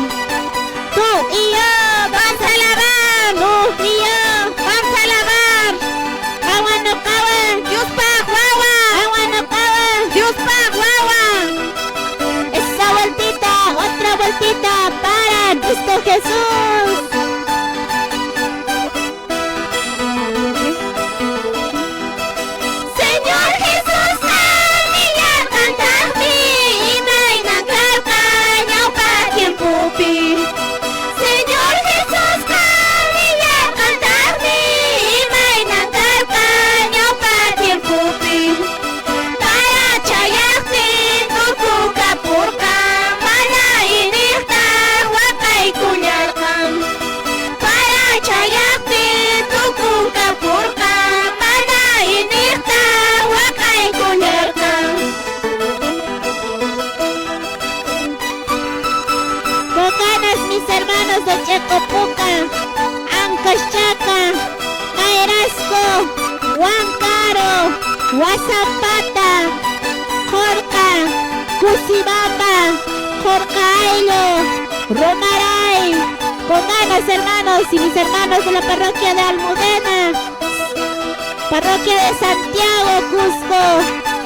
Tú y yo vamos a alabar, tú y yo vamos a alabar. Qawa no qawa, Diospaq wawa, qawa no qawa, Diospaq wawa. Esa vueltita, otra vueltita para Cristo Jesús. Señor Jesús, qammi imaynan karqa ñawpa tiempopi. Señor Jesús, qammi imaynan karqa ñawpa tiempopi. Para chayaqtin tukukapurqa mana iniqtaq waqaykullarqan. Para chayaqtin tukukapurqa mana iniqtaq waqaykullarqan. Tocanas mis hermanos de Checopuca, Ancaschaca, Caerasco, Huancaro, Huasapata, Jorca, Cusibamba, Jorcailo, Romaray. Con ganas, hermanos y mis hermanos de la parroquia de Almudena, parroquia de Santiago, Cusco,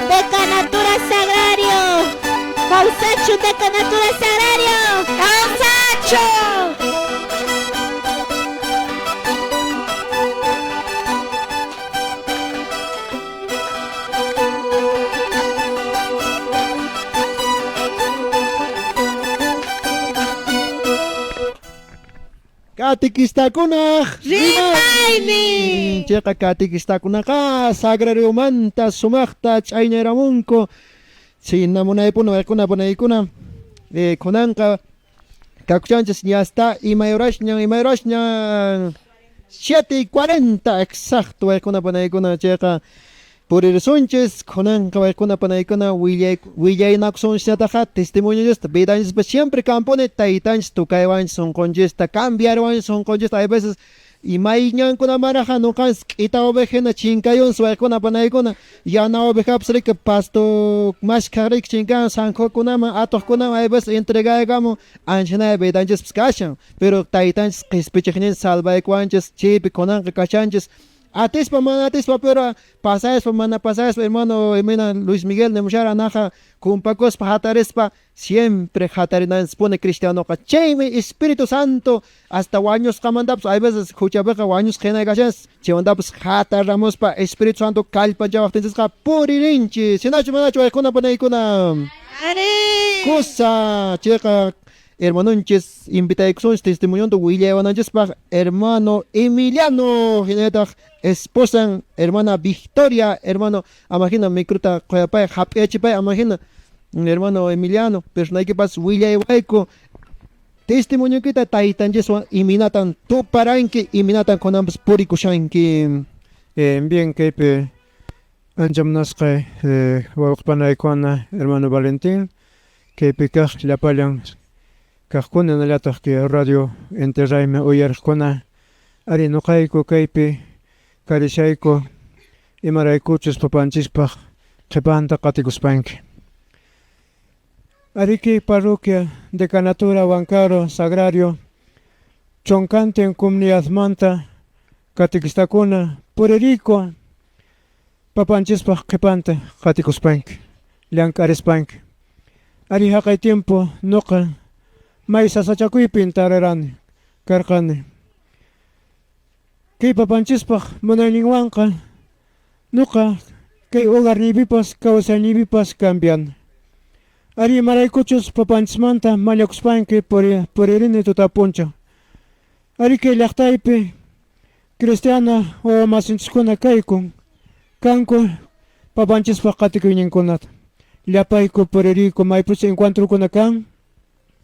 Decanatura Sagrario. Kawsachun Decanatura Sagrario. Kawsachun. Katequistakunaq Rimaynin. Chayqa katequistakunaqa sagrariomanta sumaqta ch'aynayramunku chayna munaypuna waykuna panaykuna kunanqa kakuchanchis ya está imayrashñan imayrashñan 7:40 exacto waykuna panaykuna chayqa puririsunchis kunanqa waykuna panaykuna willaynakusunchis testimoniosta vidanchispa siempre kampuni taytanchis tukaywanchis sunqunchista cambiarwanchis sunqunchista hay veces imayñankunamaraqa nuqanchis k'ita ovejina chinkayunchis waykuna panaykuna yana ovejapas riki pasto mashkhaq riki chinkan sanjukunaman atuqkunaman hay veces entregaykamun anchanaya vidanchispas kashan pero taytanchis qispichiqninchis salvaykuwanchis chaypi kunanqa kashanchis atispa mana atispa pero pasayaspa mana pasayaspa hermano imayna Luis Miguel nimushara anaqa kumpakuspa hatarispa siempre hatarinanchispuni cristianoqa chaymi Espíritu Santo hasta wañusqamantapas hay veces huchapiqa wañusqa hina kashanchis chaymantapas hataramuspa Espíritu Santo kallpanchawaqtinchisqa puririnchis shinachu manachu waykuna panaykuna Ari. Kusa chayqa hermanonchis invitaykusunchis testimonionta willaywananchispaq hermano Emiliano hinallataq esposan hermana Victoria hermano amahina microta quyapay hap'iyachipay amahina hermano Emiliano personaykipas willaywayku testimonioykita taytanchiswan imaynatan tuparanki imaynatan kunanpas purikushanki. Bien kaypi ancha munasqay wawqipanaykuna hermano Valentín kaypi kaq llapallan kaqkuna hinallataq kay radio Inti Raymi uyariqkuna ari nuqayku kaypi karishayku imaraykuchus papanchispaq qhipanta qatikuspanki. Ari kay parroquia Decanatura Huancaro Sagrario chunkantin comunidadmanta catequistakuna puririyku papanchispaq qhipanta qatikuspanki llank'arispanki. Ari haqay tiempo nuqa may sasachakuypin tarirani karqani. Kay papanchispaq munayninwanqa nuqa kay hogarniypipas kawsayniypipas cambian. Ari imaraykuchus papanchismanta mañakuspanki puririni tutapuncha. Ari kay llaqtaypi cristiana wawamasinchiskuna kaykun kanku papanchispaq qatikuyninkunata. Llapayku puririyku maypichus encuentrokuna kan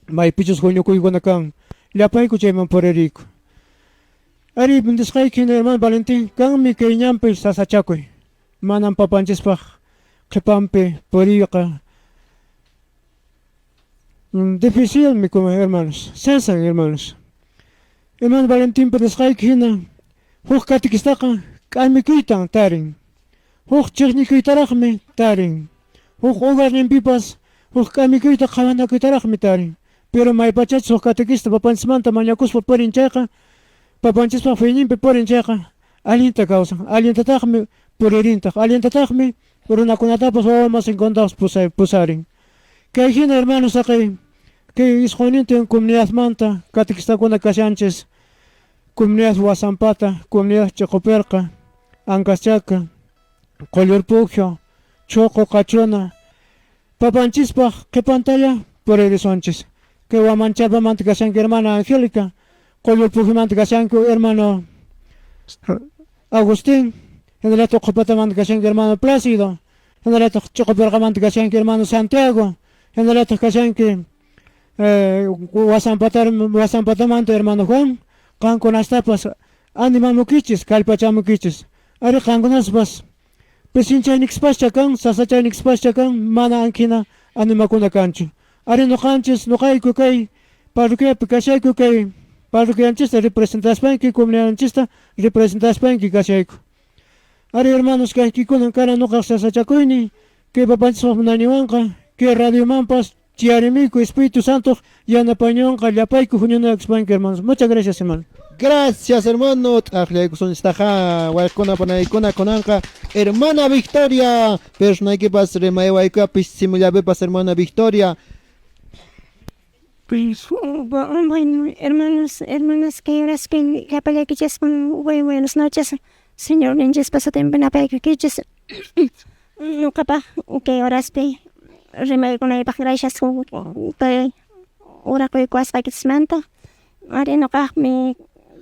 maypichus huñukuykuna kan llapayku chayman puririyku. Ari nisqayki hina hermano Valentín kanmi kay ñanpi sasachakuy manam papanchispaq qhipanpi puriyqa difícilmi como hermanos sasan hermanos. Hermano Valentín nisqayki hina huk katequistaqa k'amikuytan tarin huk chiqnikuytaraqmi tarin huk hogarninpipas huk k'amikuyta qhawanakuytaraqmi tarin pero maypachachus huk catequista papanchismanta mañakuspa purin chayqa papanchispaq fiyninpi purin chayqa allinta kawsan allintataqmi puririntaq allintataqmi runakunatapas wawamasinkunatapas pusarin. Kay hina hermanos haqay kay isqunnintin comunidadmanta catequistakuna kashanchis comunidad Huasampata, comunidad Chiqupirqa, Ancaschaca, Qollurpukio, Chuqu Qachuna papanchispaq qhipantalla puririsunchis. Kay Huamanchapamanta kashanki hermana Angélica, Qollurpukyumanta kashanku hermano Agustín, hinallataq Qhupatamanta kashanki hermano Plácido, hinallataq Chiqupirqamanta kashanki hermano Santiago, hinallataq kashanki Huasampatamanta hermano Juan, qankunastapas animamukichis kallpachamukichis. Ari qankunaspas pisinchaynikispascha kan sasachaynikispascha kan mana ankina animakuna kanchu. Ari nuqanchis nuqayku kay parroquiapi kashayku kay parroquianchista representaspanki comunidadninchista representaspanki kashayku. Ari hermanos kaykikunan kara nuqaq sasachakuynin kay papanchispaq munayninwanqa kay radiomanpas chiyarimiku Espíritu Santo yanapayninwanqa llapayku huñunakuspanki hermanos. Muchas gracias hermano. Gracias, hermano. T'aqllaykusunchistaqa wayquna panaykuna kunanqa hermana Victoria. Personaykipas rimaywaykuapis simullapipas hermana Victoria. Bueno, hermanos, hermanas, kay horaspi llapallaykichis buenas noches. Señorninchispa sutinpi napaykichis. Ñuqapaq kay horaspi rimaykunaypaq gracias kay hora quykuwasqaykichismanta. Ari ñuqaqmi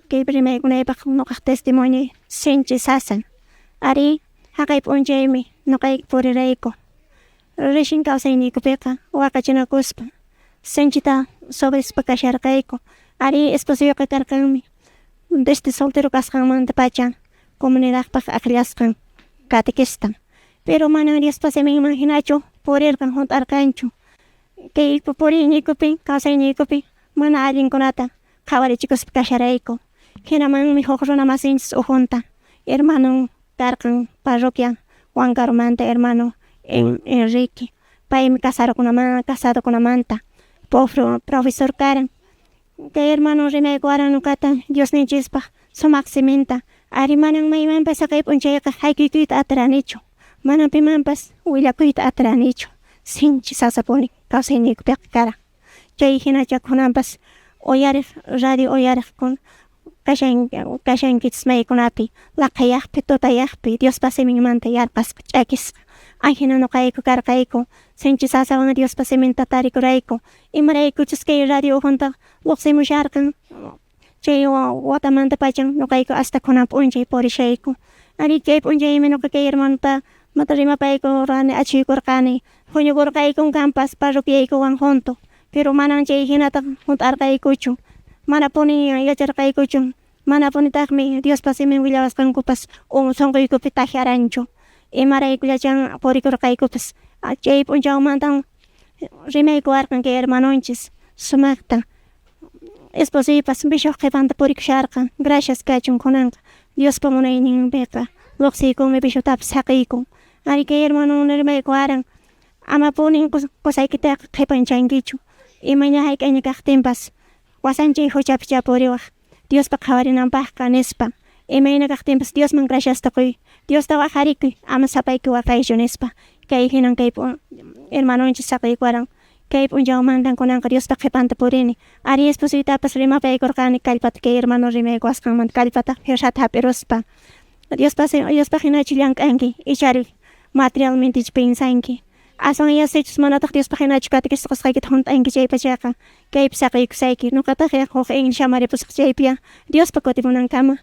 kaypi rimaykunaypaq ñuqaq testimonioy sinchi sasan. Ari haqay p'unchaymi ñuqayku purirayku recién kawsayniykupiqa waqachinakuspa sinchita sufrispa kasharqayku. Ari esposoyqa karqanmi desde soltero kasqanmantapacha comunidadpaq akllasqan catequista, pero mana Diospa siminman hinachu purirqan hunt'arqanchu. Kay puriyniykupi kawsayniykupi mana allinkunata qhawarichikuspa kasharayku. Hinamanmi huk runa masinchis ukhunta hermanon karqan parroquia Huancarumanta hermano Enrique, paymi casadokunamanta profesor karan. Kay hermano rimaykuwaran ñuqata Diosninchispaq sumaq siminta. Ari manan maymanpas haqay p'unchayqa haykuykuyta atiranichu, manan pimanpas willakuyta atiranichu, sinchi sasapuni kawsayniykupiqa karan. Chay hinacha kunanpas uyariq radio uyariq kashankichis maykunapi laqhayaqpi tutayaqpi Diospa siminmanta yarqasqa ch'akisqa. Ahina ñuqayku karqayku sinchi sasawan Diospa siminta tarikurayku, imaraykuchus kay radio ukhunta lluqsimusharqan chay watamantapachan ñuqayku hasta kunan p'unchay purishayku. Ari chay p'unchaymi ñuqa kay hermanota mata rimapaykurqani achuykurqani huñukurqaykun kanpas parroquiaykuwan junto, pero manan chay hinata hunt'arqaykuchu, manapuni yacharqaykuchu, manapunitaqmi Diospa simin willawasqankupas sunquykupi takyaranchu, imaraykullachan purikurqaykupas. Chay p'unchawmantan rimaykuwarqan kay hermanonchis sumaqta. Esposoypas bishuq qhipanta purikusharqan, gracias kachun kunanqa Diospa munayninpiqa lluqsiykunmi bishutapas saqiykun. Ari kay hermano rimaykuwaran amapuni qusaykitaqa qhipanchankichu, imayna hayk'ayña kaqtinpas wasanchay huchapicha puriwaq Diospa qhawarinanpaqqa nispa, imayna kaqtinpas Diosman graciasta quy, Diosta waqharikuy ama sapayki waqaychu nispa. Kay hinan kay hermanonchis saqiykuwaran. Kay p'unchawmantan kunanqa Diospa qhipanta purini. Ari esposoytapas rimapaykurqani kallpata kay hermano rimaykuwasqanmanta kallpata fuerzata hap'iruspa. Diospaq hinachu llank'anki ichari materialmentechu pensanki. Aswan yasichus manataq Diospaq hinachu catequesis qusqaykita hunt'anki chaypachaqa kaypi saqiykusayki ñuqataq huk shamaripusaq chaypiya Diospa kutimunankama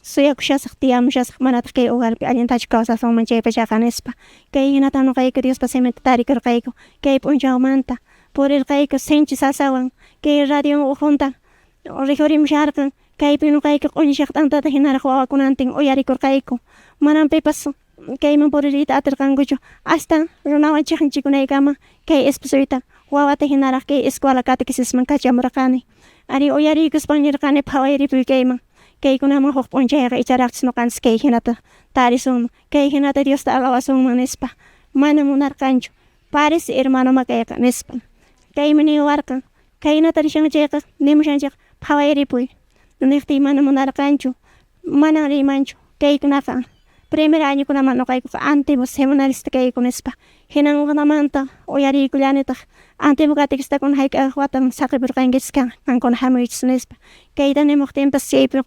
suyakushasaq tiyamushasaq manataq kay hogarpi allintachu kawsasunman chaypachaqa nispa. Kay hinatan ñuqayku Diospa siminta tarikurqayku kay p'unchawmanta purirqayku sinchi sasawan kay radio ukhunta rikhurimusharqan kaypi ñuqayku q'uñishaq t'antata hinaraq wawakunantin uyarikurqayku, manan pipas kayman puririyta atirqankuchu hasta runawan chiqnichikunaykama kay esposoyta wawata hinaraq kay escuela catequesisman kachamurqani. Ari uyariykuspan nirqani phawayripuy kayman, kaykunaman huk p'unchayqa icharaqchis ñuqanchis kay hinata tarisunman, kay hinata Diosta alabasunman nispa. Mana munarqanchu, parece hermanoma kayqa nispa. Kaymi niwarqan khaynata rishan chayqa nimushan chayqa phawayripuy niqtiy mana munarqanchu, manan riymanchu kaykunaqa primer añokunaman ñuqaykuqa antiguo seminarista kayku nispa. Hinankunamanta uyariykullanitaq antiguo catequistakuna hayk'aq watan saqipurqankichis qankuna hamuychis nispa. Kayta nimuqtinpas chaypi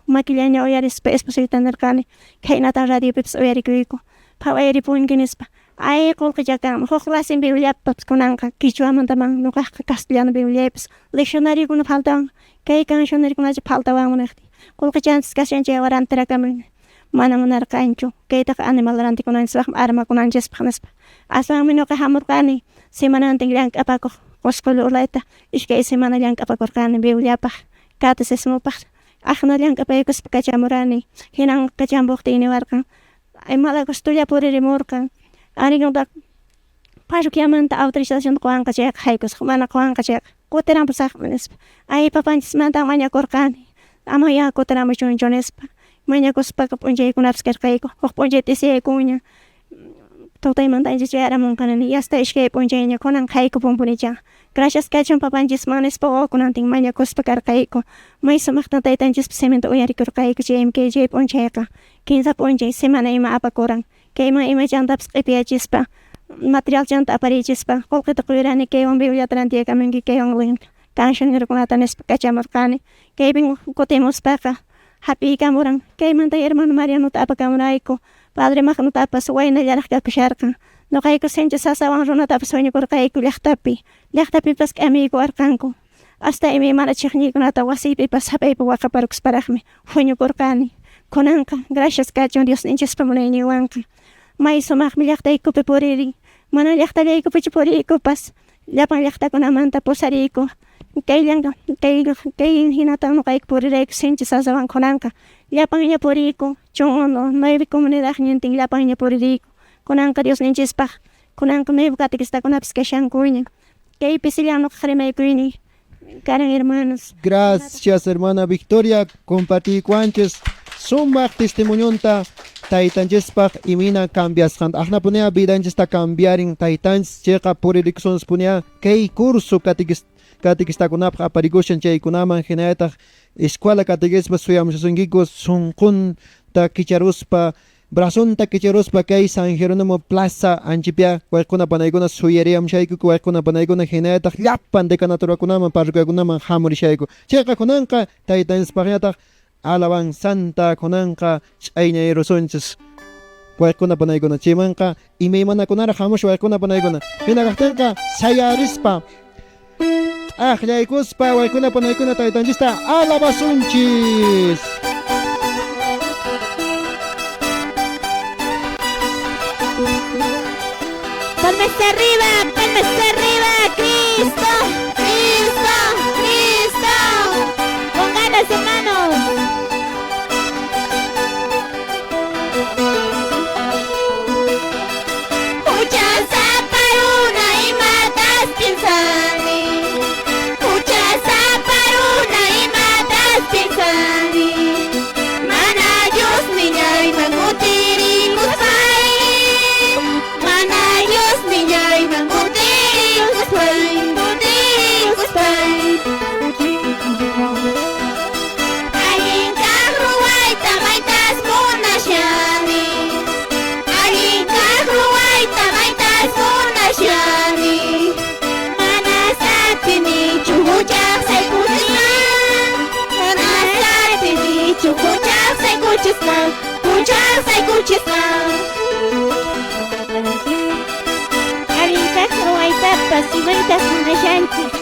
makillaña uyarispa esposoyta nirqani khaynatan radiopipas uyarikuyku phawayripunki nispa. Ay qullqicha kanman huk clase Bibliapas kunanqa quichuamantaman ñuqaqqa castellano Bibliaypas leccionariokuna faltawan kay cancionariokunacha faltawanman niqtiy qullqichanchis kashan chay rantirakamuy mana munarqanchu kaytaqa animal rantikunanchispaqmi armakunanchispaq nispa. Aswanmi ñuqa hamurqani semanantin llank'apakuq Qusqu urlayta iskay semana llank'apakurqani Bibliapaq catecismopaq aqna llank'apaykuspa kachamurani hinan kachampuqtiy niwarqan malagustolla puririmurqan ari parroquiamanta autorización quwanqa chayqa haykusaq mana quwanqa chayqa kutirampusaqmi nispa. Ay papanchismantan mañakurqani ama ya kutiramuchunchu nispa mañakuspaqa p'unchaykunapas karqayku huk p'unchay t'isiyaykuña. Tutaymanta ancha chayaramunqani yasta ishkay p'unchayña kunan haykupunpunicha. Gracias kachun papanchisman nispa wawakunantin mañakuspa karqayku. May sumaqtan taytanchispa siminta uyarikurqayku chaymi kay chay p'unchayqa kinsa p'unchay semana ima apakuran. Kayman imachantapas q'ipiyachispa materialchanta aparichispa qullqita quyrani kaywan Bibliata rantiyakamunki kaywan cancionerokunata nispa kachamurqani. Kaypin kutimuspaqa hap'iykamuran kaymanta hermano Marianota apakamurayku padre Magnutapas waynallaraq kakusharqan. Nuqayku sinchi sasawan runatapas huñukurqayku llaqtapi. Llaqtapipas k'amiykuwarqanku. Hasta imaymana chiqniykunata wasiypipas sapaypi waqaparkusparaqmi huñukurqani. Kunanqa gracias kachun Diosninchispa munayninwanqa. May sumaqmi llaqtaykupi puririn. Mana llaqtallaykupichu puriykupas llapan llaqtakunamanta pusariyku. Kayllanqa kay kay hinatan nuqayku purirayku sinchi sasawan kunanqa llapanña puriyku chun nueve comunidadnintin llapanña puririyku. Kunanqa Diosninchispaq kunanqa nueve catequistakunapas kashankuña. Kay pisillan nuqaq rimaykuyniy karan hermanos. Gracias, hermana Victoria. Compartiykuwanchis sumaq testimonionta taytanchispaq imina cambiasqanta. Aqnapunea vidanchista cambiarin taytanchis chayqa puririkusunspunea kay curso catequistakunapaq aparikushan chaykunaman hinallataq escuela catequispa suyamushasunkiku sunqunta kicharuspa brazonta kicharuspa kay San Jerónimo Plaza anchipia wayquna panaykuna suyariyamushayku wayquna panaykuna hinallataq llapan decanaturakunaman parroquiakunaman hamurishayku. Chayqa kunanqa taytanchispaqñataq alabanzanta kunanqa ch'ayñayrusunchis wayquna panaykuna chaymanqa imaymanakunaraq hamush wayquna panaykuna hina kaqtinqa sayarispa aqllaykuspa wayquna panaykuna taytanchista alabasunchis. Palmas arriba, Cristo, Cristo, Cristo. Con ganas, hermanos. Huchasapa runa imatas piensani. Huchasapa runa imatas piensani. Mana Dios niñayman kutirikuspay. Mana Dios niñayman kutirikuspay, kutirikuspay. Allin kaq ruwayta maytas munashani. Allin kaq ruwayta maytas munashani. Manas atinichu huchaq saykuchisqa. Manas atinichu huchaq saykuchisqa, huchaq saykuchisqa. Allin kaq ruwaytapas imaytas munashanchis.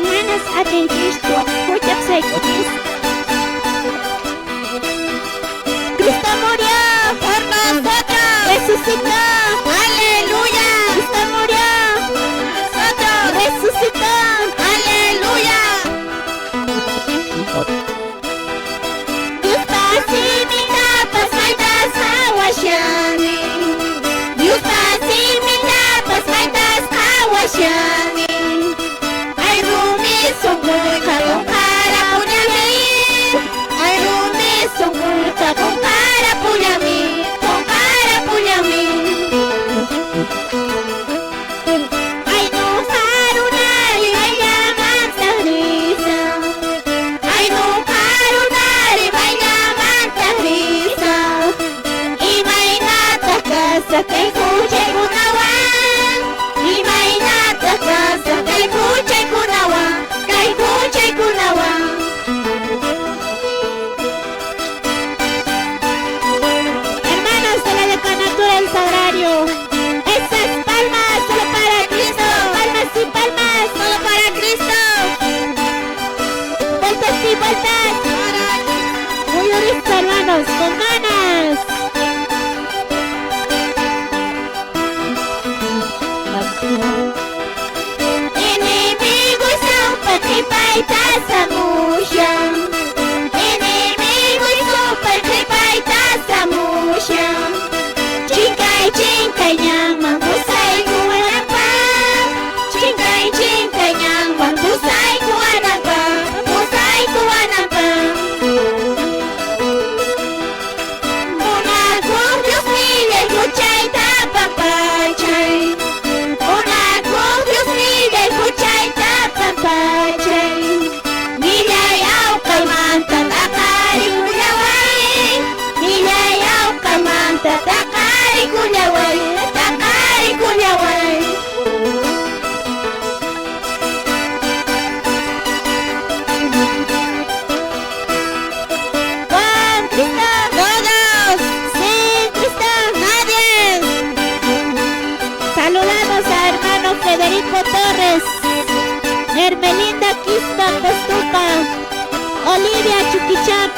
Manas atinchischu huchaq saykuchisqa. Cristo murió por nosotros, resucitó, aleluya. Cristo murió por nosotros, resucitó, aleluya. Diospa simintapas maytas qhawashani. Diospa simintapas maytas qhawashani. Ay rumi sunquyqa qunqarapullami. Ay rumi sunquyqa qunqarapullami, qunqarapullami.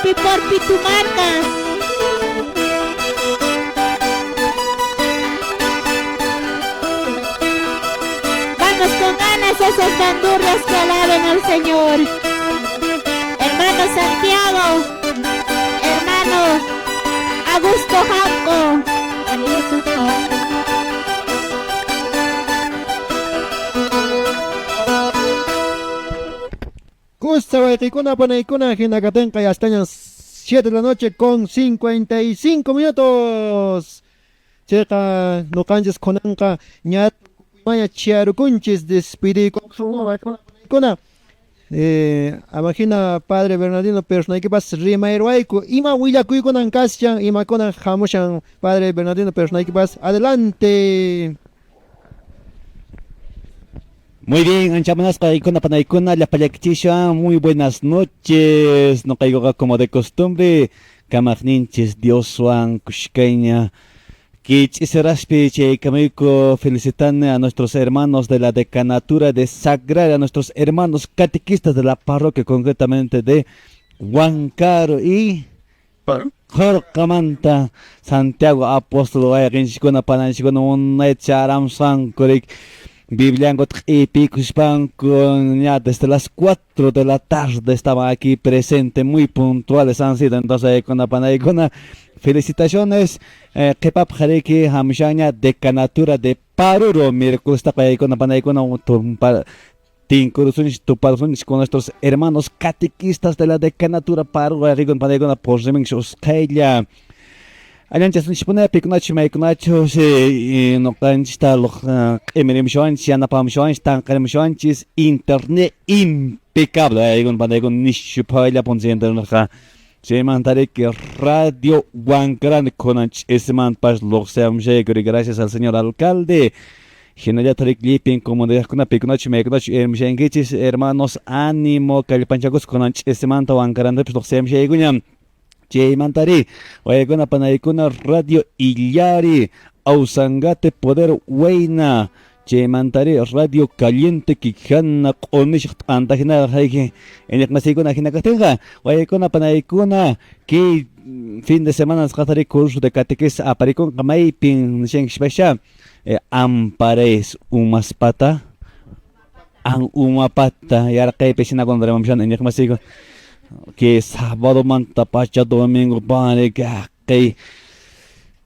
chawpi por Pitumarca. Vamos con ganas esas bandurrias que alaben al Señor. Hermano Santiago, hermano Augusto Janco. Kusta wayqikuna panaykuna hinakatinqa ya están 7 de la noche con 55 minutos. Chayqa nuqanchis kunanqa ña maya chiarukunchis despidikuna. Amajina padre Bernardino personaykipas rimayruwayku ima willakuykunan kashan imakunan hamushan padre Bernardino personaykipas adelante. Muy bien, anchamanasqa ikuna panaykuna llapallakichishan, muy buenas noches. Noqaykuqa como de costumbre, kamaqninchis Dioswan kushkayña kich'isiraspi chaykamayku felicitane a nuestros hermanos de la decanatura de Sagrario, a nuestros hermanos catequistas de la parroquia, concretamente de Huancaro y Jorqamanta Santiago Apóstol wayqinchiskuna pananchiskuna unaycha aramsankurik Bibliango q'ipikuspanku ya desde las 4 de la tarde estaban aquí presentes, muy puntuales han sido. Entonces con panaykuna felicitaciones qhipap jariki hamushaña decanatura de Paruro miércoles taqaykuna panaykuna tinkurusunchis tuparusunchis con nuestros hermanos catequistas de la decanatura Paruro wayqikuna panaykuna por riminchis usqhaylla. Allanchasunchispuna pikunachu maykunachu noqanchista q'imirimushawanchis yanapamushawanchis tanqarimushawanchis internet impecable aykuna panaykuna nishu phaylla punchayninqa chaymantariki Radio Huancarani kunanchis isimantpash luqsiyamushayku gracias al señor alcalde. Hinallataq llipin comunidadkuna pikunachu maykunachu ermushankichis hermanos ánimo kallpanchakuspa kunanchis isimanta Huancarantapish luqsiyamushaykuña. Chaymantari waykuna panaykuna Radio Illari Ausangate Poder Wayna chaymantari Radio Caliente Quijana q'unishaq t'antajinaqa hayki iñiqmasikuna hina kaqtinqa waykuna panaykuna kay fin de semana nisqatari curso de catequesis aparikunqa maypin nishankishpasha ampares umaspata an umapata yarqaypi hinakuna rimamushan iñiqmasikuna que sábado manta pacha domingo pane kay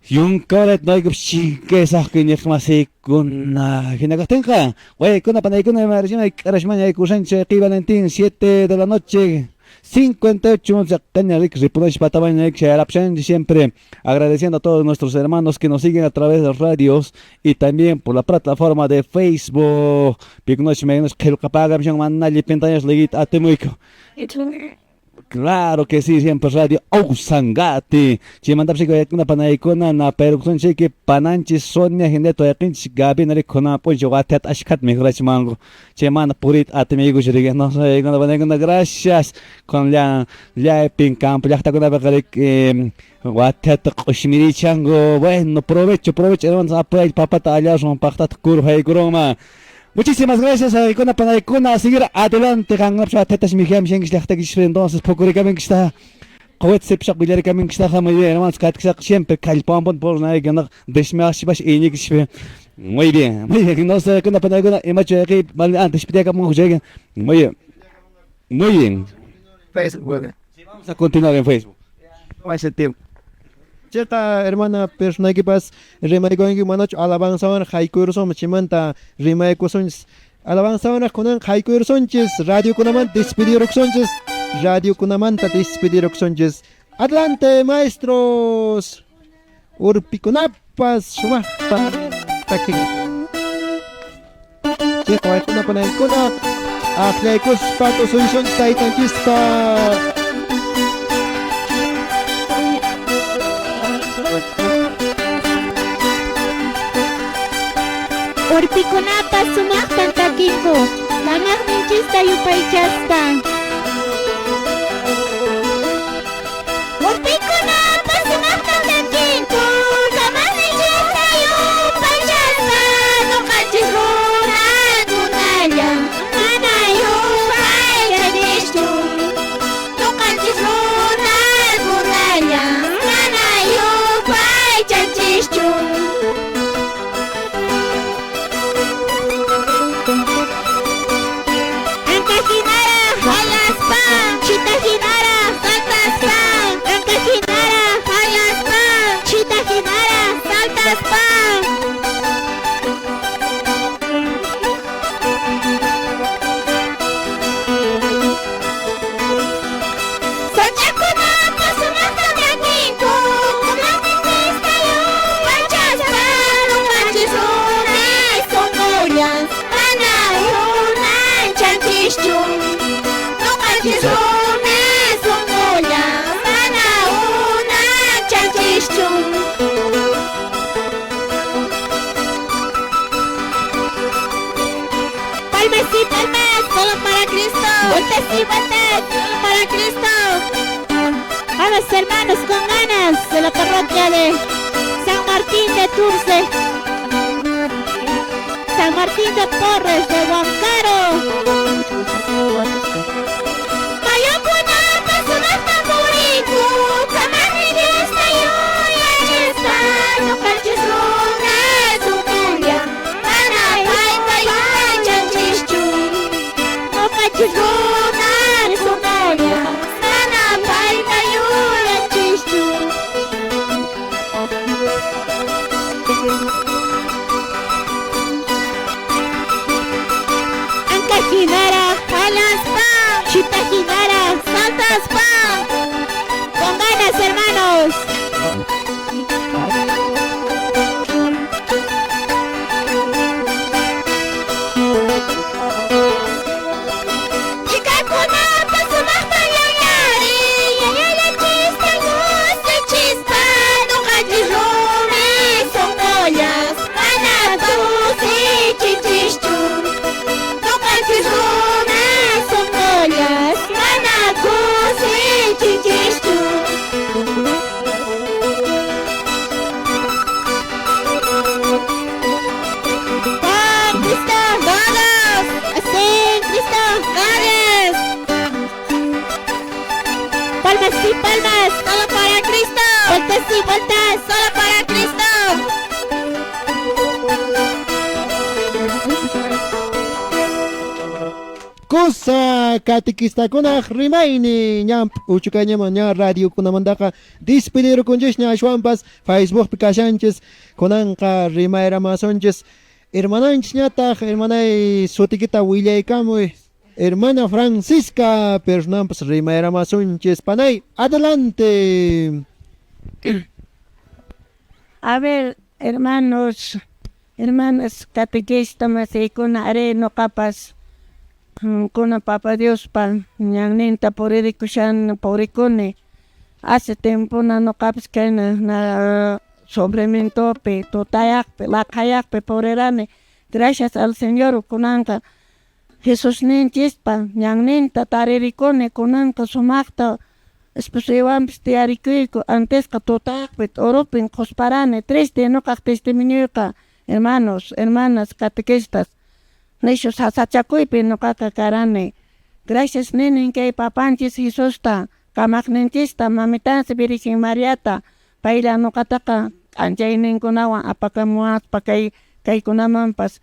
yunkaret noykup shinkesaq iñiqmasikuna hina kaqtinqa waykuna panaykuna imarishima k'arashmaña aykushanchik qi Valentín 7 de la noche 58 minutos siempre agradeciendo a todos nuestros hermanos que nos siguen a través de radios y también por la plataforma de Facebook. Claro que sí, siempre Radio Ausangate. Chimandapsico panaykuna na peruksunchiki pananchis Sonia Gineto yaqinchis Gabi narikuna puncho watiat ashkat mijurachimanku. Chimana purit atimigu shirige no sé panaykuna gracias con la llapin campo llaqtakunapiqa watiat q'ushmirichanku. Bueno, provecho, provecho hermanos, apay papata allasun paqtata kurhaykurunma. Muchísimas gracias a Icona Panaykuna, a seguir adelante, entonces, muy bien, hermanos, siempre muy bien, muy bien, no sé, muy bien, muy bien. Facebook. Vamos a continuar en Facebook. Tiempo. Cheta hermana personaykipas rimaykunki manachu alabanzawan haykuyrusunmi chimanta rimaykusunchis alabanzawanraq kunan haykuyrusunchis radiokunamanta despedirukusunchis radiokunamanta despedirukusunchis. Adelante maestros, urpikunapas sumaqta takin. Cheta waykuna panaykuna aqllaykuspa tusunchis taytanchispa. Urpikunapas sumaqtan takinku, kamaqninchista yupaychaspa. Urpikunapas sumaqtan takinku, kamaqninchista yupaychaspa. Nuqanchis runakunalla mana yupaychanischu. Nuqanchis runakunalla Noqanchis runa sunqulla mana unachanchischu. Palmas y palmas, solo para Cristo. Vueltas y vueltas, solo para Cristo. Vamos hermanos con ganas de la parroquia de San Martín de Tours, San Martín de Porres de Huancaro. Mayukunapa sumaqta purinku, kamaqmi Diosta yuyachispa, ñuqanchis runa sunqulla, mana payta yuyachanchischu. Ñuqanchis runa sunqulla, mana payta yuyanchischu. Anka hinara, jalaspa, chita hinara, saltaspa. Con ganas, hermanos. Chikakunapa sumaqta yuyari, yayayachista kusichispa, ñuqanchis rumi sunqullas, mana kusichinchischu. Ñuqanchis rumi sunqullas, mana kusichinchischu. Con Cristo, todos, sin Cristo, todos. Palmas y palmas, solo para Cristo. Vueltas y vueltas, solo para Cristo. Kusa katequistakunaq rimaynin ñan uchukayñaman ña radiokunamantaqa despedirukunchisña ashwanpas Facebookpi kashanchis kunanqa rimayramasunchis hermananchisñataq hermanay sutikita willaykamuy hermana Francisca personampas rimayramasunchis panay adelante. A ver, hermanos, hermanas catequista masiykuna are noqapas kuna Papa Diospa ñanninta puririkushani purikuni hace tiempona noqapas kayna na sufrimientopi tutayaqpi laqhayaqpi purirani gracias al Señor kunanqa Jesusninchispa ñanninta taririkuni kunanqa sumaqta esposaywanpas tiyarikuyku antesqa tutayaqpi t'urupin qhusparani triste noqaq testimonioyqa hermanos, hermanas catequistas nishu sasachakuypi noqaqa karani gracias ninin kay papanchis Jesusta kamaqninchista mamitansi Virgen Mariata payla noqataqa k'anchayninkunawan apakamuwaspa kay kaykunamanpas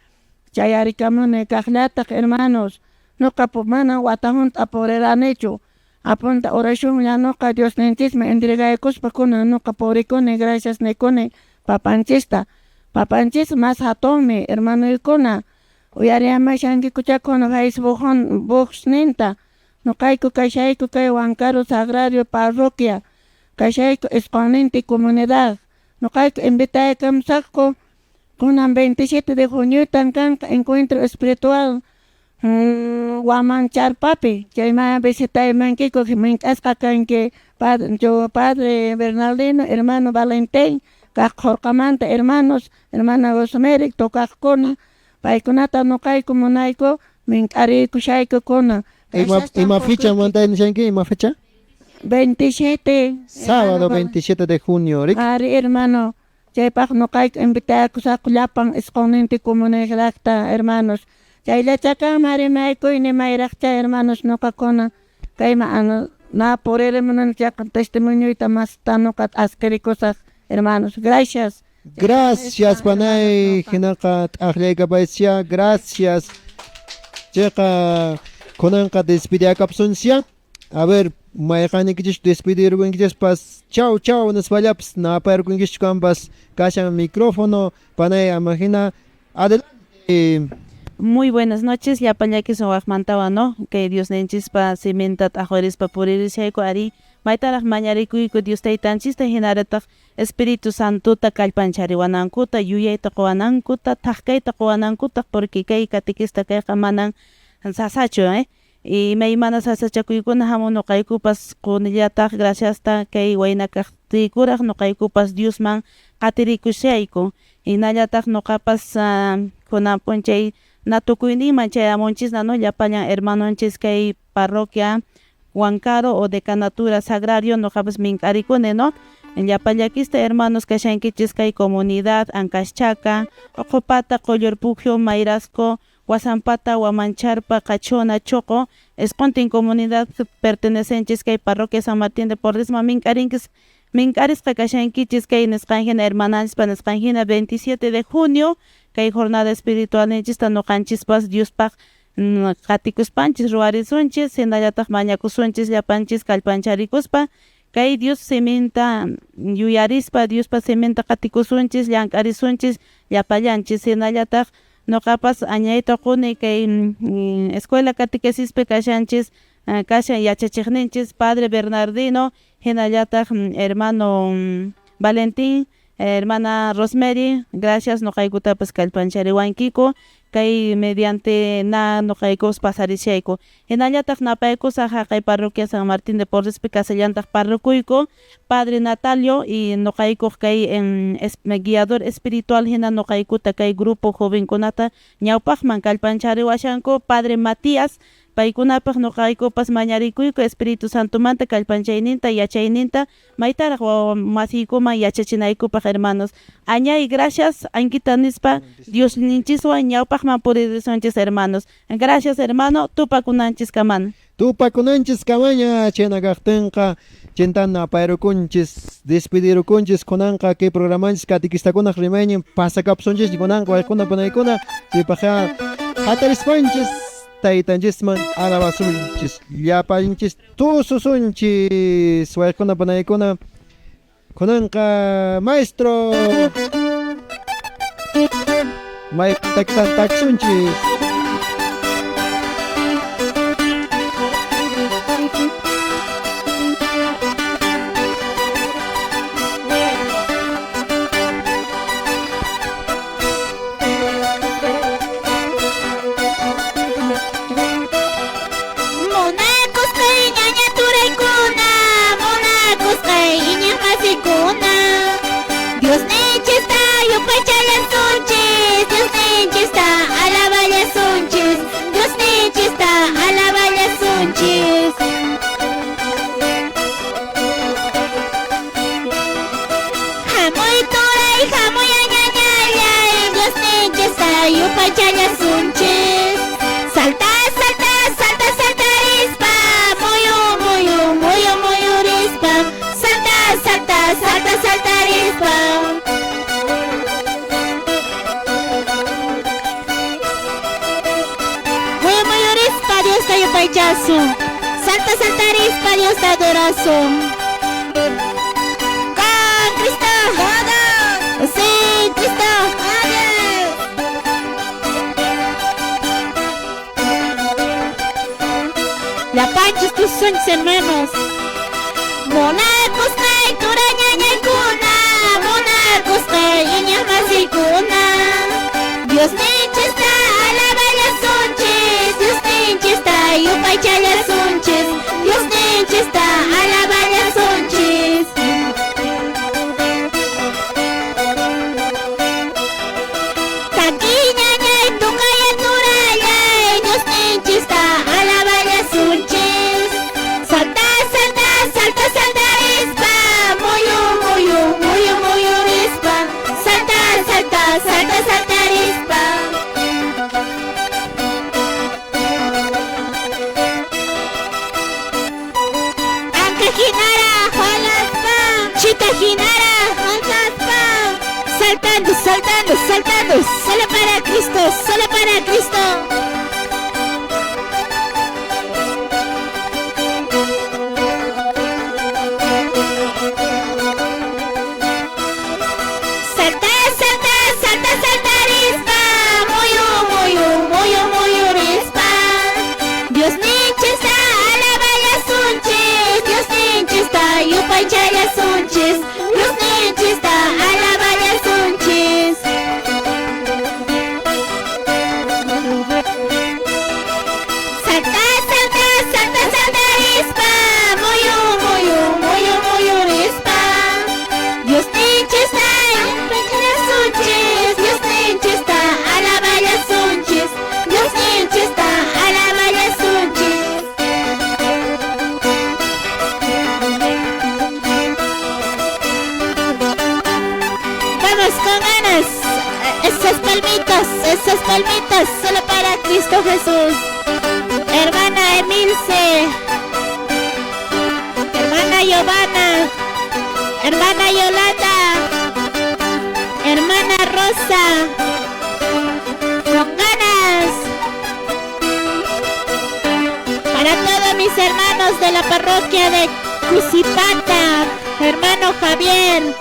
chayarikamuni kaqllataq hermanos noqa mana wata hunt'a puriranichu apunta oracionlla noqa Diosninchisman entregaykuspa kunan noqa purikuni gracias nikuni papanchista papanchis mas hatunmi hermanoykuna uyariyamashankikuchakuna Facebook boxninta noqayku kashayku kay Huancaro Sagrario Parroquia kashayku isqunninti comunidad noqayku invitaykamusaqku kunan 27 de juniotan kanqa encuentro espiritual Huamancharpapi chayman visitaymankiku mink'asqa kanki padre Bernardino hermano Valentín kaq qhurqamanta hermanos hermana Rosemary tocaqkuna paykunata noqayku munayku mink'ariykushayku kuna. Ima fecha manta nishanki ima fecha? 27. Sábado 27 de junio. Ari hermano chaypaq noqayku invitakusaqku llapan isqunninti comunidadta hermanos chayllachakanman rimaykuyni mayraqcha hermanos noqakuna kayman na puririmunani chayqa testimonioyta masta noqa askirikusaq hermanos gracias. Gracias panay hinaqa t'aqllaykapaysiya gracias chayqa kunanqa despediakapusunchis a ver mayqaniykichis despedirukunkichispas chau chau nispallapas napayrukunkichischu kanpas kashan micrófono panay ama hina adelante. Muy buenas noches, llapallayki suwaqmantawan, no? Kay Diosninchispa siminta t'aqwirispa puririshayku ari maytaraq mañarikuyku Dios taytanchista hinarataq Espíritu Santota kallpanchariwanankuta yuyayta quwanankuta thaqkayta quwanankuta porque kay catequista kayqa manan sasachu, eh? Imaymana sasachakuykuna hamun noqaykupas qunillataq graciasta kay wayna kaqtiykuraq noqaykupas Diosman qatirikushayku. Hinallataq noqapas kunan p'unchay na tukuyninman chayamunchisna no llapallan hermanonchis kay parroquia Huancaro o decanatura Sagrario noqapas mink'arikuni no llapallakista hermanos kashankichis kay comunidad Ancaschaca, Oqopata, Qollorpujio, Mayrasco, Huasampata, Huamancharpa, Cachona, Choco, Esqontin comunidad pertenecenchis kay parroquia San Martín de Porresma mink'arinkis mink'arisqa kashankichis kay nisqanhina hermananchispa nisqanhina 27 de junio kay jornada espiritual ninchista noqanchispas Diospaq qatikuspanchis ruwarisunchis hinallataq mañakusunchis llapanchis kallpancharikuspa kay Dios siminta yuyarispa Diospa siminta qatikusunchis llank'arisunchis llapallanchis hinallataq noqapas añayta quni kay escuela catequesispi kashanchis kashan yachachiqninchis Padre Bernardino hinallataq hermano Valentín hermana Rosemary gracias noqaykutapas kallpanchariwankiku kay mediante na noqaykus pasarishayku hinallataq napaykusaq haqay parroquia San Martín de Porrespi kasallantaq parrocuyku Padre Natalio y noqaykuq kay guiador espiritual hina noqaykuta kay grupo jovenkunata ñawpaqman kallpanchariwashanku Padre Matías paykunapaq noqaykupas mañarikuyku Espíritu Santomanta kallpanchayninta yachayninta maytaraq wawa masiykuman yachachinaykupaq hermanos. Añay gracias ankita nispa Diosninchiswan ñawpaqman puririsunchis hermanos. Gracias hermano tupakunanchis kaman. Tupakunanchis kamaña chayna kaqtinqa chintana payrukunchis despedirukunchis kunanqa kay programanchis katikistakunaq rimaynin pasakapsunchis kunanqa waykuna panaykuna chaypaqqa hatarispanchis taytanchisman alabasunchis llapanchis tususunchis waykuna panaykuna kunanqa maestro mayqintaktan taksunchis. Yupaychallasunchis salta salta salta saltarispa muyu muyu muyu muyurispa salta salta salta saltarispa muyu muyurispa Diosta yupaychasun salta saltarispa Diosta adorasun con Cristo sin Cristo. La panchis tus sueños hermanos. Monakusqay turañañaykuna, monakusqay iñaqmasikuna. Diosninchista alaballasunchis, Diosninchista yupaychallasunchis, Diosninchista alaballasunchis. Takiñañay tukaya turallay, Diosninchista alaballasunchis. Salta, salta, salta, saltarispa, muyu, muyu, muyu, muyurispa. Salta, salta, salta, saltarispa. Anka hinara, jalaspa, chita hinara, jalaspa. Saltando, saltando, saltando, solo para Cristo, solo para Cristo. Salta, salta, salta, saltarispa, Aplausos, esas palmitas solo para Cristo Jesús. Hermana Emilce, hermana Giovanna, hermana Yolanda, hermana Rosa, con ganas. Para todos mis hermanos de la parroquia de Cusipata, hermano Javier.